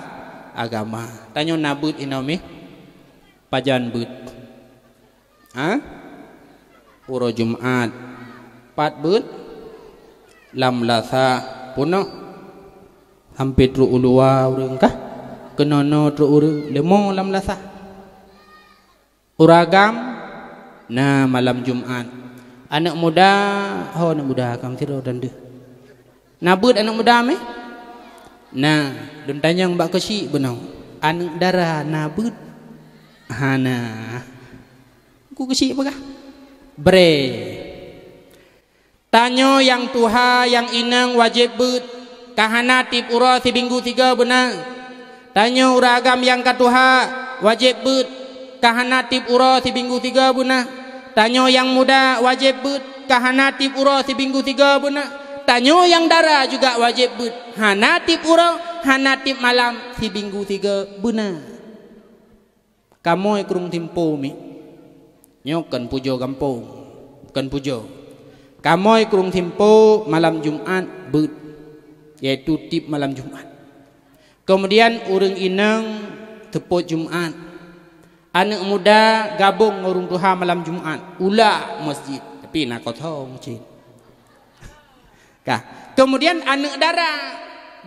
agama. Tanyoe na beuet inoe mi? Pajan beuet? Ha? Uroe Jumat. Pat beuet? Lam Lasa. Peunoh? Sampoe trok u luwa ureuëng kah? Keunoe-noe trok ureuëng leumô lam lasah. Ureuëng agam na malam Jumat. Aneuëk muda, ho aneuëk muda kam sidroe dan deuh. Na beuet aneuëk muda meh? Na, lôn tanyong bak keuchik bunoe. Aneuëk dara na beuet? Hana. Ku keuchik peugah, "Bre." Tanyoe nyang tuha, nyang inong wajéb beuet, ka hana tieb uroe siminggu sigoe beuna. Tanyoe ureuëng agam nyang ka tuha, wajéb beuet, ka hana tieb uroe siminggu sigoe beuna. Tanyoe nyang muda wajéb beuet, ka hana tieb uroe siminggu sigoe beuna. Tanyoe nyang dara juga wajéb beuet, hana tieb uroe, hana tieb malam siminggu sigoe beuna. Kamoe krueng Timpo mi. Nyoe kon pujoe gampông, kon pujoe. Kamoe krueng Timpo malam Jumat beuet, yaitu tieb malam Jumat. Keumudian ureuëng inong teupot Jumat. Aneuëk muda gabong ngon ureuëng tuha malam Jumat, ula meuseujid, tapi na kosong cit. Ka. Keumudian aneuëk dara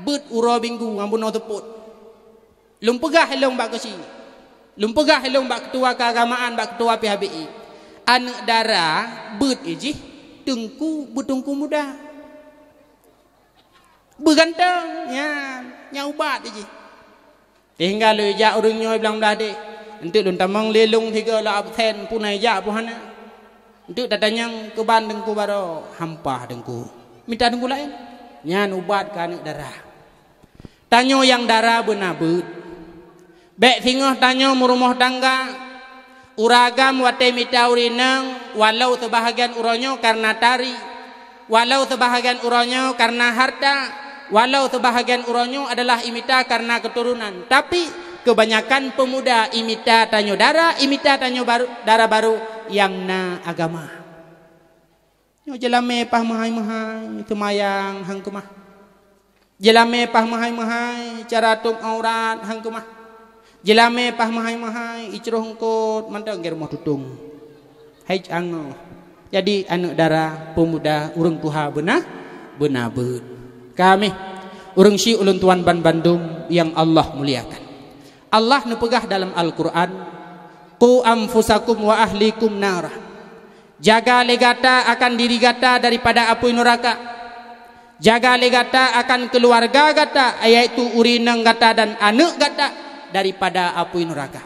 beuet uroe minggu ngon bunoe teupot. Lôn peugah ilong bak keuchik. Lôn peugah ilong bak keutua keuagamaan, bak keutua P H B I. Aneuëk dara beuet ijih teungku, beuteungku muda. Beuganteng, nyan, nyan ubat ijih. Sehingga lôn ijak ureuëng nyoe bilang blah deh. Enteuk lôn tamong lé lôn tiga lôn absen, puna ijak pun hana. Enteuk tatanyong keuban teungku baroe, hampah teungku. Mita teungku laén. Nyan ubat keu aneuëk dara. Tanyoe nyang dara beuna beuet. Bék singoh tanyoe meurumoh tangga. Ureuëng agam watée mita ureuëng inong, walau seubahagian uroe nyoe kareuna tari, walau seubahagian uroe nyoe kareuna harta, walau seubahagian uroe nyoe adalah imita kareuna keuturonan. Tapi, keubanyakan peumuda imita tanyoe dara, imita tanyoe baru, dara baru nyang na agama. Nyoe jeulamé paih meuhai-meuhai, seumayang han keumah. Jeulamé paih meuhai-meuhai, cara tôb aurat han keumah. Jeulamé paih meuhai-meuhai, icroh eungkôt mantong gét rumoh tutong. Hai angoh. Jadi aneuëk dara, peumuda, ureuëng tuha beuna, beuna beuet. Ka mi, ureuëng syik ulôn tuan banmandum nyang Allah muliakan. Allah neupeugah dalam Al-Qur'an, "Qu anfusakum wa ahlikum nara." Jaga lé gata akan diri gata daripada apui neuraka. Jaga lé gata akan keuluwarga gata, yaitu ureuëng inong gata dan aneuëk gata, daripada apui neuraka.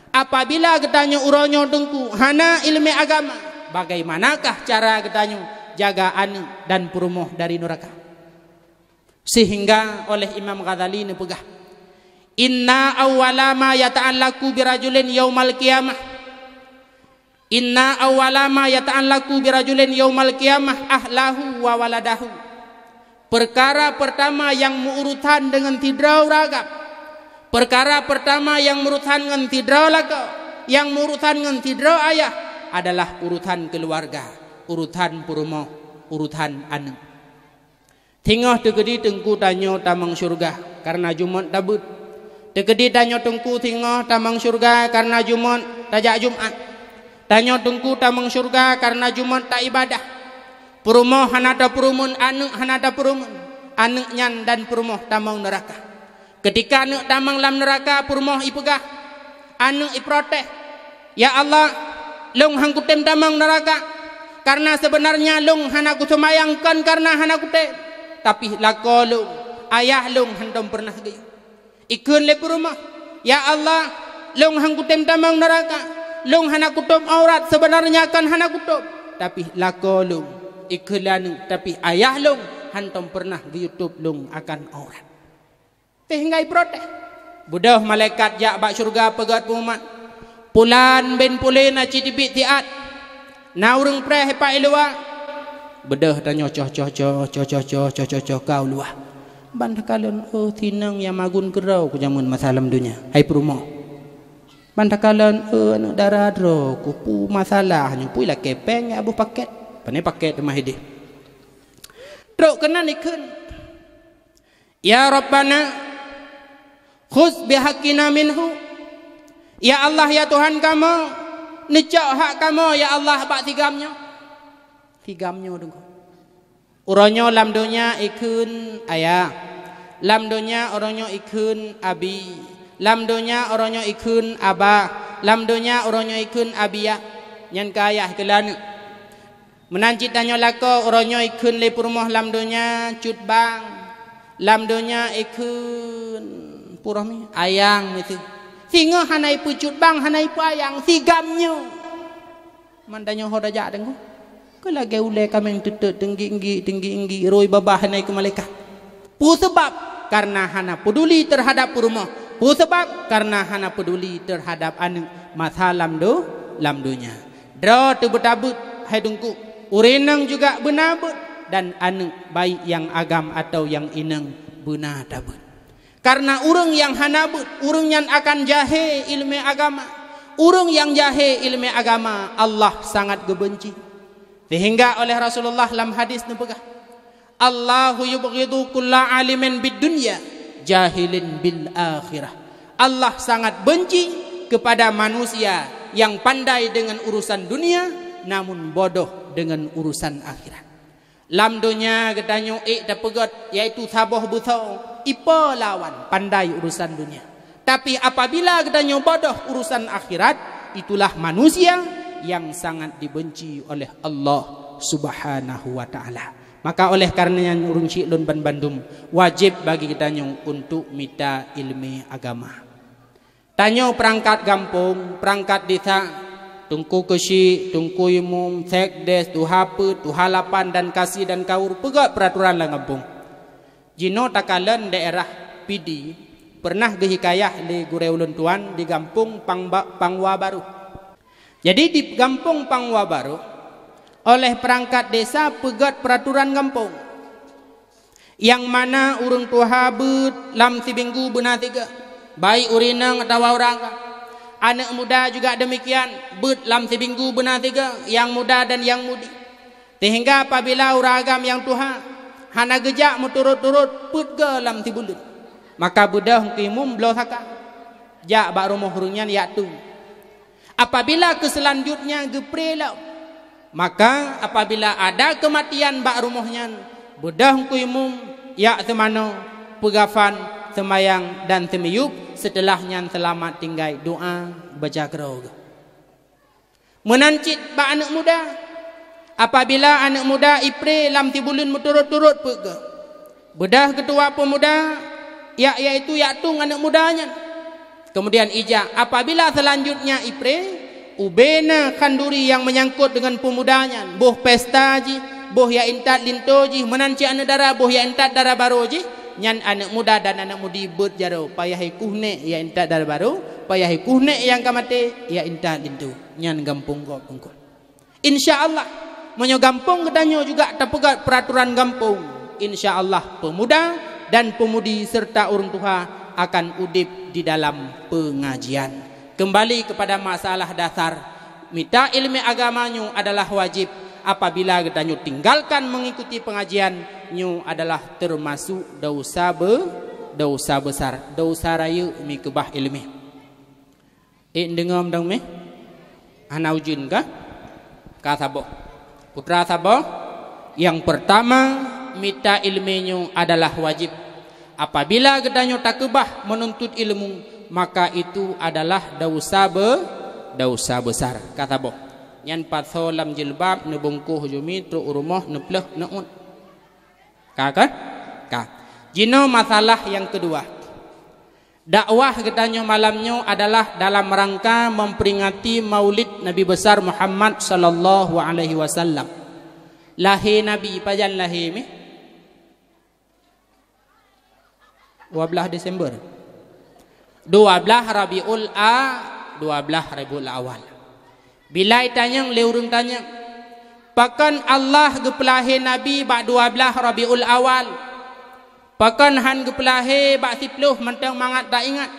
Apabila geutanyoe uroe nyoe teungku hana iéleumé agama, bagaimanakah cara geutanyoe jaga aneuëk dan peurumoh dari neuraka? Sehingga oleh Imam Ghazali neupeugah, "Inna awwala ma yata'allaqu birajulin yaumal qiyamah." Inna awwala ma yata'allaqu birajulin yaumal qiyamah ahlahu wa waladahu. Peukara peurtama nyang meuurusan deungon sidroe ureuëng agam, peukara peurtama nyang meuurusan ngon sidroe lakoe, nyang meuurusan ngon sidroe ayah adalah urusan keuluwarga, urusan peurumoh, urusan aneuëk. Singoh teukeudi teungku tanyoe tamong syeuruga kareuna jumôt tabeuet. Teukeudi tanyoe teungku singoh tamong syeuruga kareuna jumôt tajak Jumat. Tanyoe teungku tamong syeuruga kareuna jumôt taibadah. Peurumoh hana tapeurumeun, aneuëk hana tapeurumeun. Aneuëk nyan dan peurumoh tamong neuraka. Keutika aneuëk tamong lam neuraka, peurumoh ipeugah, aneuëk iprotes, "Ya Allah, lôn han kutem tamong neuraka, kareuna seubeunarnya lôn hana kuseumayang kon kareuna hana kutem, tapi lakoe lôn, ayah lôn hantom peureunah geuyue." Ikheun lé peurumoh, "Ya Allah, lôn han kutem tamong neuraka, lôn hana kutôb aurat, seubeunarnya kon hana kutôb, tapi lakoe lôn, ikheun lé aneuëk, tapi ayah lôn hantom peureunah geuyue tôb lôn akan aurat." Teuh gai protes. Beudôh malaikat jak bak syeuruga peugét peumumat, "Pulan bin Pulan na cit teubiet siat. Na ureuëng preh ipak i luwa." Beudôh tanyoe coh-coh-coh, coh-coh-coh, coh-coh-coh ka u luwa. Ban takalon, "Oh, sinong nyang magun keudroe kujameun masa lam donya, hai peurumoh." Ban takalon, "Oh, aneuëk dara droe ku, peue masalah nyoe, peue lakée péng nyang boh paket." Pane paket teuma ideh. Trok keunan ikheun, "Ya Rabbana, khudz bihaqqina minhu." Ya Allah, ya Tuhan kamoe, neucok hak kamoe, ya Allah, bak sigam nyoe. Sigam nyoe deungoe. Uroe nyoe lam donya ikheun ayah. Lam donya uroe nyoe ikheun abi. Lam donya uroe nyoe ikheun abah, lam donya uroe nyoe ikheun abiya, nyan keu ayah keu lé aneuk. Meunan cit tanyoe lakoe uroe nyoe ikheun lé peurumoh lam donya cut bang, lam donya ikheun peurumoh mi ayang miseue. Singoh hana ipeucut bang, hana ipeu ayang, sigam nyoe. Man tanyoe ho tajak deungoe. Keu lagée ulée kaméng teutot teunggi-enggi, teunggi-enggi, roi babah hana ikheun malaikat. Peue sabab? Karena hana peduli terhadap peurumoh. Peue sabab? Karena hana peduli terhadap aneuk masa lam do-, lam donya. Droe teuh beutabeuet, hai Teungku. Ureueng inong juga beuna beuet dan aneuk baik nyang agam atawa nyang inong beuna tabeuet. Karena ureueng nyang hana beuet, ureueng nyan akan jahé ileumé agama. Ureueng nyang jahé ileumé agama, Allah sangat geubeunci. Sehingga oleh Rasulullah lam hadis neupeugah, "Allahu yubghidu kulla alimin bid dunya, jahilin bil akhirah." Allah sangat benci kepada manusia yang pandai dengan urusan dunia, namun bodoh dengan urusan akhirat. Lam donya geutanyoe ék tapeugét, yaitu saboh beusoe, ipo lawan pandai urusan dunia. Tapi apabila geutanyoe bodoh urusan akhirat, itulah manusia yang sangat dibenci oleh Allah Subhanahu wa Ta'ala. Maka oleh karenanya, ureueng syik lôn banbandum, wajéb bagi geutanyoe untuk mita ileumé agama. Tanyoe peurangkat gampông, peurangkat desa, teungku keuchik, teungku imum, sekdes, tuha peuet, tuha lapan, dan kasi dan kaur, peugét peuraturan lam gampông. Jinoe takalon daerah Pidie, peureunah geuhikayah lé gurée ulôn tuan di gampông Pangba-, Pangwa Barôh. Jadi di gampông Pangwa Barôh, oleh peurangkat desa peugét peuraturan gampông. Nyang mana ureueng tuha beuet lam siminggu beuna sigoe, baik ureueng inong atawa ureueng agam. Aneuk muda juga demikian, beuet lam siminggu beuna sigoe, nyang muda dan nyang mudi. Sehingga apabila ureueng agam nyang tuha hana geujak meuturot-turot peuet goe lam sibuleuen, maka beudôh teungku imum bloe saka, jak bak rumoh ureueng nyan jak tueng. Apabila keu seulanjutnya geupré lom, maka apabila ada keumatian bak rumoh nyan, beudôh teungku imum jak seumanoe, peugafan, seumayang dan seumiyueb, seuteulah nyan seulamat tinggai doa baca keudroe geuh. Meunan cit bak aneuk muda, apabila aneuk muda ipré lam sibuleuen meuturot-turot peuet goe, beudôh keutua peumuda, ya-, yaitu jak tueng aneuk muda nyan. Keumudian ijak, apabila seulanjutnya ipré, ubena khanduri nyang meunyangkot deungon peumuda nyan, boh pesta jih, boh jak intat linto jih, meunan cit aneuk dara, boh jak intat dara barô jih, nyan aneuk muda dan aneuk mudi beuet jaroe, payah ikueh nék jak intat dara barô, payah ikueh nék nyang ka maté jak intat linto. Nyan gampông gob eungkôt. Insya Allah, meunyoe gampông geutanyoe juga tapeugét peuraturan gampông, insya Allah peumuda dan peumudi serta ureueng tuha akan udeb di dalam peungajian. Keumbali keupada masalah dasar, mita ileumé agama nyoe adalah wajéb. Apabila geutanyoe tinggalkan meungikuti peungajian, nyoe adalah teumasok desya be-, desya besar, desya rayeuk meukeubah ileumé. Ék deungoe mantong meh? Hana ujeuen kah? Ka saboh. Putra saboh, nyang peurtama, mita ileumé nyoe adalah wajéb. Apabila geutanyoe takeubah meununtut ilmu, maka itu adalah desya be-, desya besar. Ka saboh. Nyan pasoe lam jilbab, neubungkôh jumi, trok u rumoh, neupleuh, neuôt. Ka kan? Ka. Jinoe masalah nyang keudua. Dakwah geutanyoe malam nyoe adalah dalam rangka memperingati Maulid Nabi Besar Muhammad sallallahu alaihi wasallam. Lahé Nabi, pajan lahé meh? Dua blaih Desember. Dua blaih Rabiul A-, dua blaih Rabiul Awal. Bila itanyong lé ureueng tanyong, pakon Allah geupeulahé Nabi bak dua blaih Rabiul Awal? Pakon han geupeulahé bak siplôh mantong mangat taingat?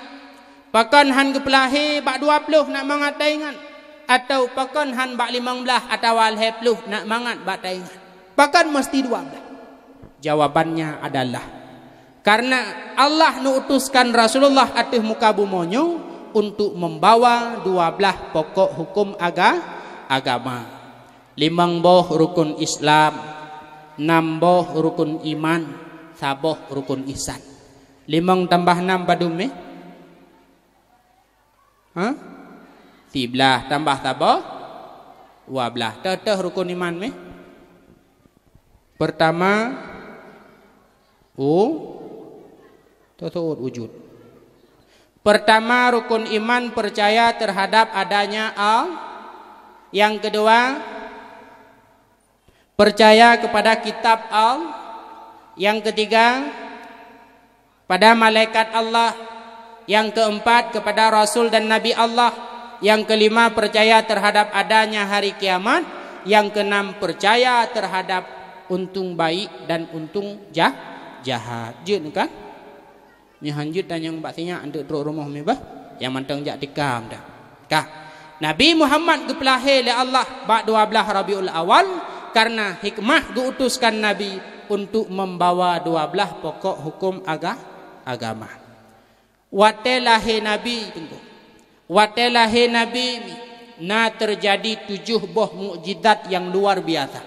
Pakon han geupeulahé bak dua plôh nak mangat taingat? Atawa pakon han bak limong blaih atawa lhèe plôh nak mangat bak taingat? Pakon meusti dua blaih? Jawabannya adalah, karena Allah neutuskan Rasulullah ateueh muka bumoe nyoe untuk membawa dua blaih pokok hukum aga-, agama. Limong boh rukun Islam, nam boh rukun iman, saboh rukun ihsan. Limong tambah nam padum, eh? Ha? Siblaih tambah saboh, dua blaih. Teuh-teuh rukun iman meh. Pertama, u-, teuseuôt wujud. Pertama, rukun iman percaya terhadap adanya Allah. Yang kedua, percaya kepada kitab Allah. Yang ketiga, pada malaikat Allah. Yang keempat, kepada rasul dan nabi Allah. Yang kelima, percaya terhadap adanya hari kiamat. Yang keenam, percaya terhadap untung baik dan untung jah-, jahat. Jeuet kan? Nyoe hanjeuet tanyong bak sinyak, eunteuk trok rumoh meuh bah, nyang mantong jak tikam dah. Ka. Nabi Muhammad geupeulahé lé Allah bak dua blaih Rabiul Awal, karena hikmah geuutuskan Nabi untuk membawa dua blaih pokok hukum aga-, agama. Watée lahé Nabi, Teungku, watée lahé Nabi, na teujadi tujoh boh mukjizat nyang luar biasa,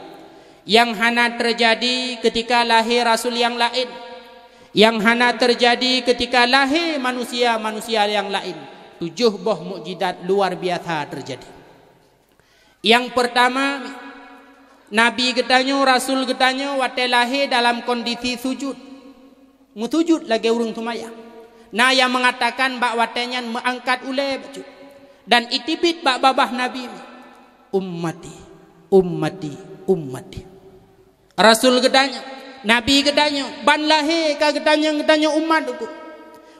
nyang hana teujadi keutika lahé rasul nyang laén, nyang hana teujadi keutika lahé manusia-manusia nyang laén. Tujoh boh mukjizat luar biasa teujadi. Nyang peurtama, Nabi geutanyoe, rasul geutanyoe watée lahé dalam kondisi sujud. Meusujud lagée ureuëng seumayang. Na nyang meungatakan bak watée nyan meuangkat ulée bacut, dan iteubiet bak babah Nabi, "Ummati, ummati, ummati." Rasul geutanyoe, Nabi geutanyoe, ban lahé ka geutanyong geutanyoe umat, Teungku.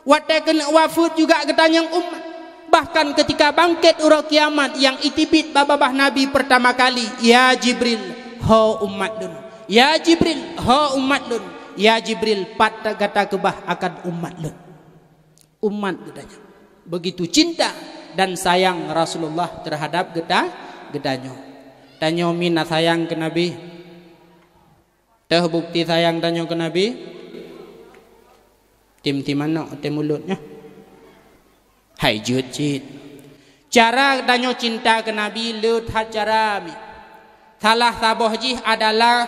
Watée keuneuk wafeuet juga geutanyong umat. Bahkan keutika bangkét uroe kiamat nyang iteubiet bak babah Nabi peurtama kali, "Ya Jibril, ho umat lôn. Ya Jibril, ho umat lôn. Ya Jibril, pat gata keubah akan umat lôn." Umat geutanyoe. Begitu cinta dan sayang Rasulullah terhadap geuta-, geutanyoe. Tanyoe mina sayang keu Nabi. Teuh bukti sayang tanyoe keu Nabi? Tim-tim manok, tim mulut nyoe. Hai jeuet cit. Cara tanyoe cinta keu Nabi le that cara mi. Salah saboh jih adalah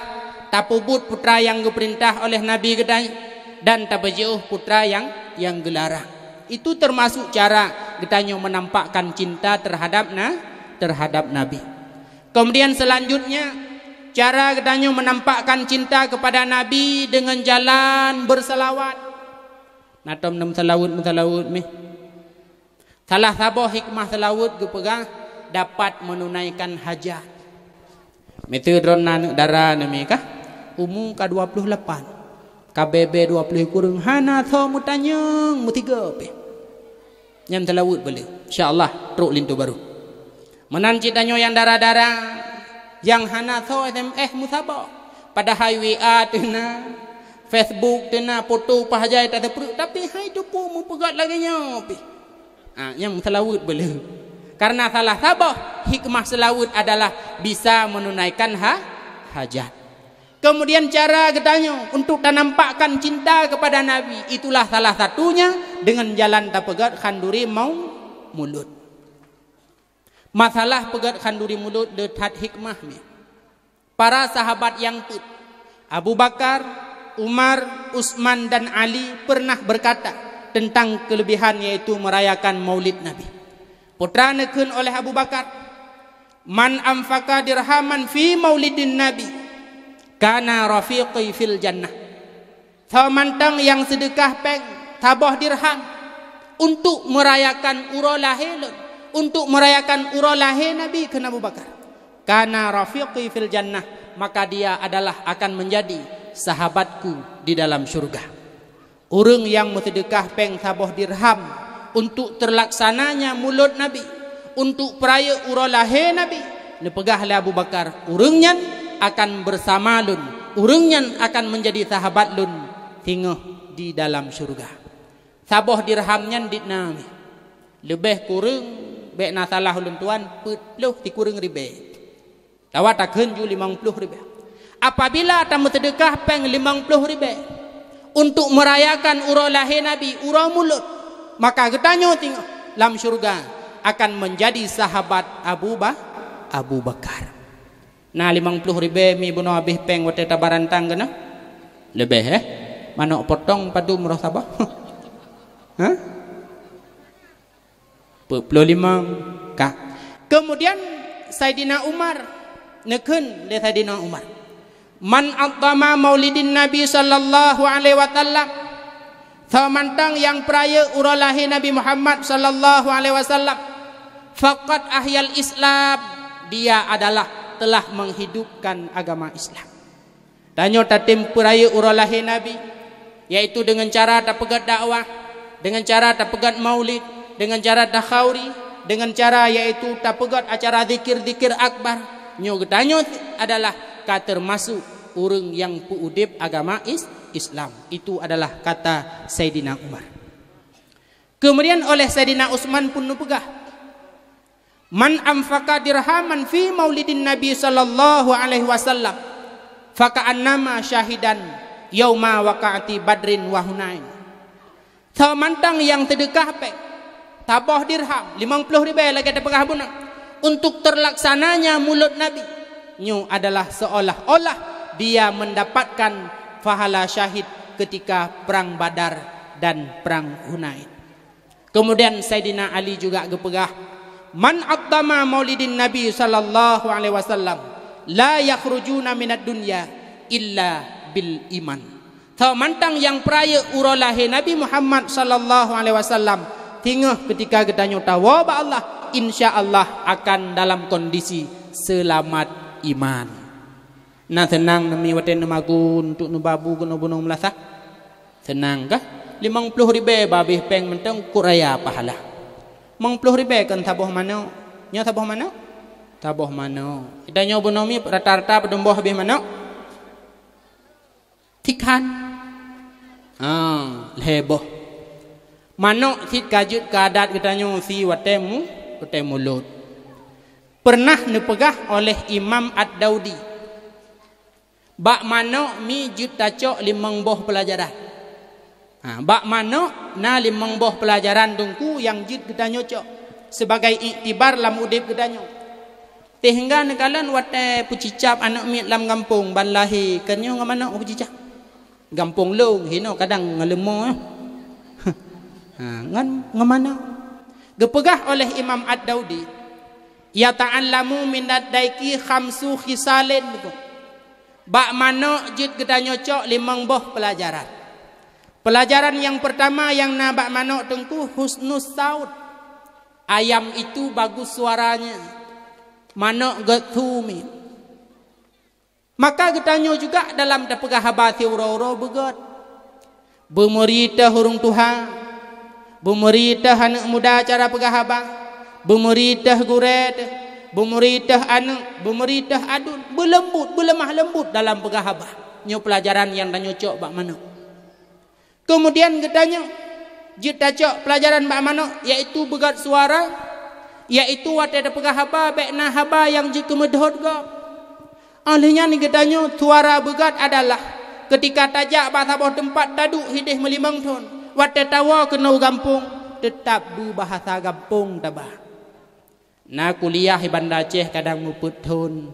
tapeubuet peue nyang geupeurintah oleh Nabi geutanyoe dan tapeujiôh peue nyang, nyang geularang. Itu termasuk cara geutanyoe menampakkan cinta terhadap na-, terhadap Nabi. Kemudian selanjutnya, cara geutanyoe menampakkan cinta kepada Nabi dengan jalan bersalawat. Na tom neumeusalaweuet-meusalaweuet mih. Salah saboh hikmah salaweuet geupeugah dapat menunaikan hajat. Miseue droe na aneuk dara neumi kah? Umu ka dua puluh lapan. Ka bèe-bèe dua puluh kureueng, hana tho meutanyong, meusigoe pih. Nyan salaweuet beu le. Insya Allah, trok linto barô. Meunan cit tanyoe nyang dara-dara, nyang hana tho S M S meusaboh. Padahai W A teuna, Facebook teuna, foto paih jai tateupreuek, tapi hai teupeu meupeugah lagèe nyoe pih. Ha, nyang salaweuet beu le. Karena salah saboh hikmah salaweuet adalah bisa menunaikan ha-, hajat. Kemudian cara geutanyoe untuk tanampakkan cinta kepada Nabi, itulah salah satunya dengan jalan tapeugöt khanduri mau-, mulod. Masalah peugöt khanduri mulod le that hikmah mi. Para sahabat nyang peuet, Abu Bakar, Umar, Utsman, dan Ali pernah berkata tentang kelebihan, yaitu merayakan Maulid Nabi. Peue neukheun oleh Abu Bakar, "Man anfaqa dirhaman fi maulidin Nabi, kana rafiqi fil jannah." Soe mantong nyang seudeukah péng saboh dirham untuk meurayakan uroe lahé lôn, untuk meurayakan uroe lahé Nabi, kheun Abu Bakar, "kana rafiqi fil jannah," maka dia adalah akan menjadi sahabatku di dalam syurga. Ureuëng nyang meuseudeukah péng saboh dirham untuk terlaksananya mulod Nabi, untuk peurayeuk uroe lahé Nabi, neupeugah lé Abu Bakar, "Ureuëng nyan akan bersama lôn, ureuëng nyan akan menjadi sahabat lôn singoh di dalam syurga." Saboh dirham nyan dit na mi. Leubeh kureueng, bék na salah ulôn tuan, peuet ploh sikureueng ribèe. Tawa takheun ju limong ploh ribèe. Apabila tameuseudeukah péng limong ploh ribèe untuk merayakan uroe lahé Nabi, uroe mulod, maka geutanyoe singoh lam syurga akan menjadi sahabat Abu Ba-, Abu Bakar. Na limong ploh ribèe mi bunoe habéh péng watèe tabarantang keunoe? Leubeh, eh? Manok potong padum roh saboh? Hah? Peuet ploh limong ka. Kemudian Saidina Umar, neukheun lé Saidina Umar, "Man 'azzama maulidin Nabi sallallahu alaihi wasallam," soe mantong nyang peurayeuk uroe lahé Nabi Muhammad sallallahu alaihi wasallam, "faqad ahyal Islam," dia adalah telah menghidupkan agama Islam. Tanyoe tatem peurayeuk uroe lahé Nabi, yaitu deungon cara tapeugét dakwah, deungon cara tapeugét maulid, deungon cara takhauri, deungon cara yaitu tapeugét acara zikir-zikir akbar. Nyoe geutanyoe adalah ka teumasuk ureuëng nyang peuudeb agama Is-, Islam. Itu adalah kata Saidina Umar. Kemudian oleh Saidina Utsman pun neupeugah, "Man anfaqa dirhaman fi maulidin Nabi sallallahu alaihi wasallam, faka'annama syahidan yauma waqa'ati Badrin wa Hunain." Soe mantong nyang seudeukah péng saboh dirham, limong ploh ribée lagée tapeugah bunoe, untuk terlaksananya mulod Nabi, nyoe adalah seolah-olah dia mendapatkan pahala syahid ketika perang Badar dan perang Hunain. Kemudian Saidina Ali juga geupeugah, "Man 'azzama maulidin Nabi sallallahu alaihi wasallam, la yakhrujuna minad dunya illa bil iman." Soe mantong nyang peurayeuk uroe lahé Nabi Muhammad sallallahu alaihi wasallam, singoh keutika geutanyoe tawoe bak Allah, insya Allah akan dalam kondisi seulamat iman. Na seunang neumi watée neumagun untuk neubabu keunoe bunoe meulasah? Seunang kah? Limong ploh ribée babeh péng mantong kok raya pahala. Limong ploh ribée kon saboh manok. Nyoe saboh manok? Saboh manok. Geutanyoe bunoe mi rata-rata padum boh habéh manok? Tikhan. Ah, lhée boh. Manok cit ka jeuet keu adat geutanyoe si watée mu-, watée mulod. Pernah neupeugah oleh Imam Ad-Daudi, "Bak manok mi jeuet tacok limong boh peulajaran." Ha, bak manok na limong boh peulajaran Teungku nyang jeuet geutanyoe cok sibagai iktibar lam udeb geutanyoe. Sehingga neukalon watée peucicab aneuëk miet lam gampông ban lahé, kon nyoe ngon manok peucicab. Gampông lôn hinoe kadang ngon leumo, eh. Ha, ngon, ngon manok. Geupeugah oleh Imam Ad-Daudi, "Yata'allamu minad daiki khamsu khisalin." Bak manok jeuet geutanyoe cok limong boh peulajaran. Peulajaran nyang peurtama nyang na bak manok Teungku, husnus saut. Ayam itu bagus suaranya. Manok gét su miet. Maka geutanyoe juga dalam tapeugah haba siuroe-uroe beugét. Beumeuri teuh ureuëng tuha, beumeuri teuh aneuëk muda cara peugah haba, beumeuri teuh gurée teuh, beumeuri teuh aneuëk, beumeuri teuh aduen, beuleumbot, beuleumah leumbot dalam peugah haba. Nyoe peulajaran nyang tanyoe cok bak manok. Keumudian geutanyoe jeuet tacok peulajaran bak manok, yaitu beugét suara, yaitu watée tapeugah haba bék na haba nyang jikeumeudhôt gob. Óh lheueh nyan geutanyoe suara beugét adalah keutika tajak bak saboh teumpat taduek hideh meulimong thon, watée tawoe keunoe u gampông, teutab beubahasa gampông taba. Na kuliah i Banda Aceh kadang meupeuet thon,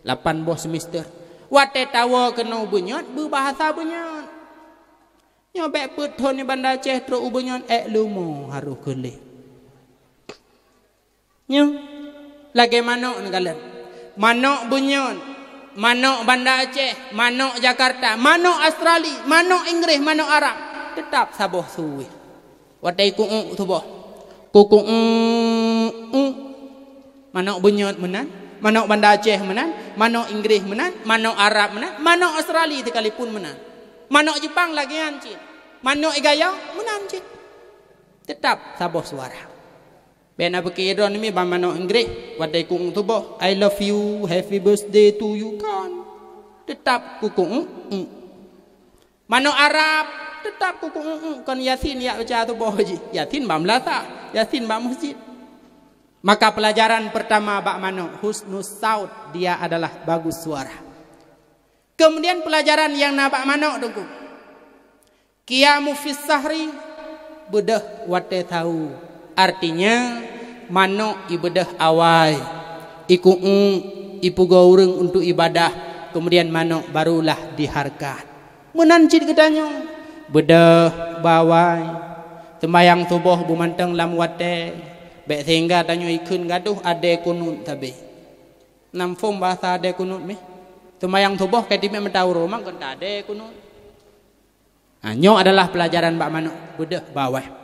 lapan boh semester. Watée tawoe keunoe beunyoe beubahasa beunyoe. Nyoe bék peuet thon i Banda Aceh trok u beunyoe ék leumo harôh keu lé. Nyoe lagée manok neukalon. Manok beunyoe, manok Banda Aceh, manok Jakarta, manok Australia, manok Inggréh, manok Arab, teutab saboh suwéh. Watée ku'uk tuboh. Kuku'uk. Manok beunyoe meunan, manok Banda Aceh meunan, manok Inggréh meunan, manok Arab meunan, manok Australia sekalipun meunan. Manok Jepang lagée nyan cit. Manok Igaya meunan cit. Teutab saboh suara. Bék na peuke droe nyoe ban manok Inggréh, watée ku'uk tuboh, "I love you, happy birthday to you," kan. Teutab kuku'uk. Manok Arab, teutab kuku'uk, kon Yasin jak baca tuboh jih. Yasin bak meulasah, Yasin bak meuseujid. Maka peulajaran peurtama bak manok, husnus saut, dia adalah bagus suara. Keumudian peulajaran nyang na bak manok Teungku, qiyamu fis sahri, beudôh watée sahu. Artinya, manok ibeudôh awai, iku'uk, ipeugoe ureuëng untuk ibadah, keumudian manok barulah diharkat. Meunan cit geutanyoe, beudôh bawai, seumbahyang suboh beumantong lam watée, Bék sehingga tanyoe ikheun gadoh adé kunut sabe. Nam phom bahasa adé kunut mih. Seumayang suboh ka timek mata uroe, mangkon ta adé kunut. Ha, nyoe adalah pelajaran bak manok beudeuh bawah.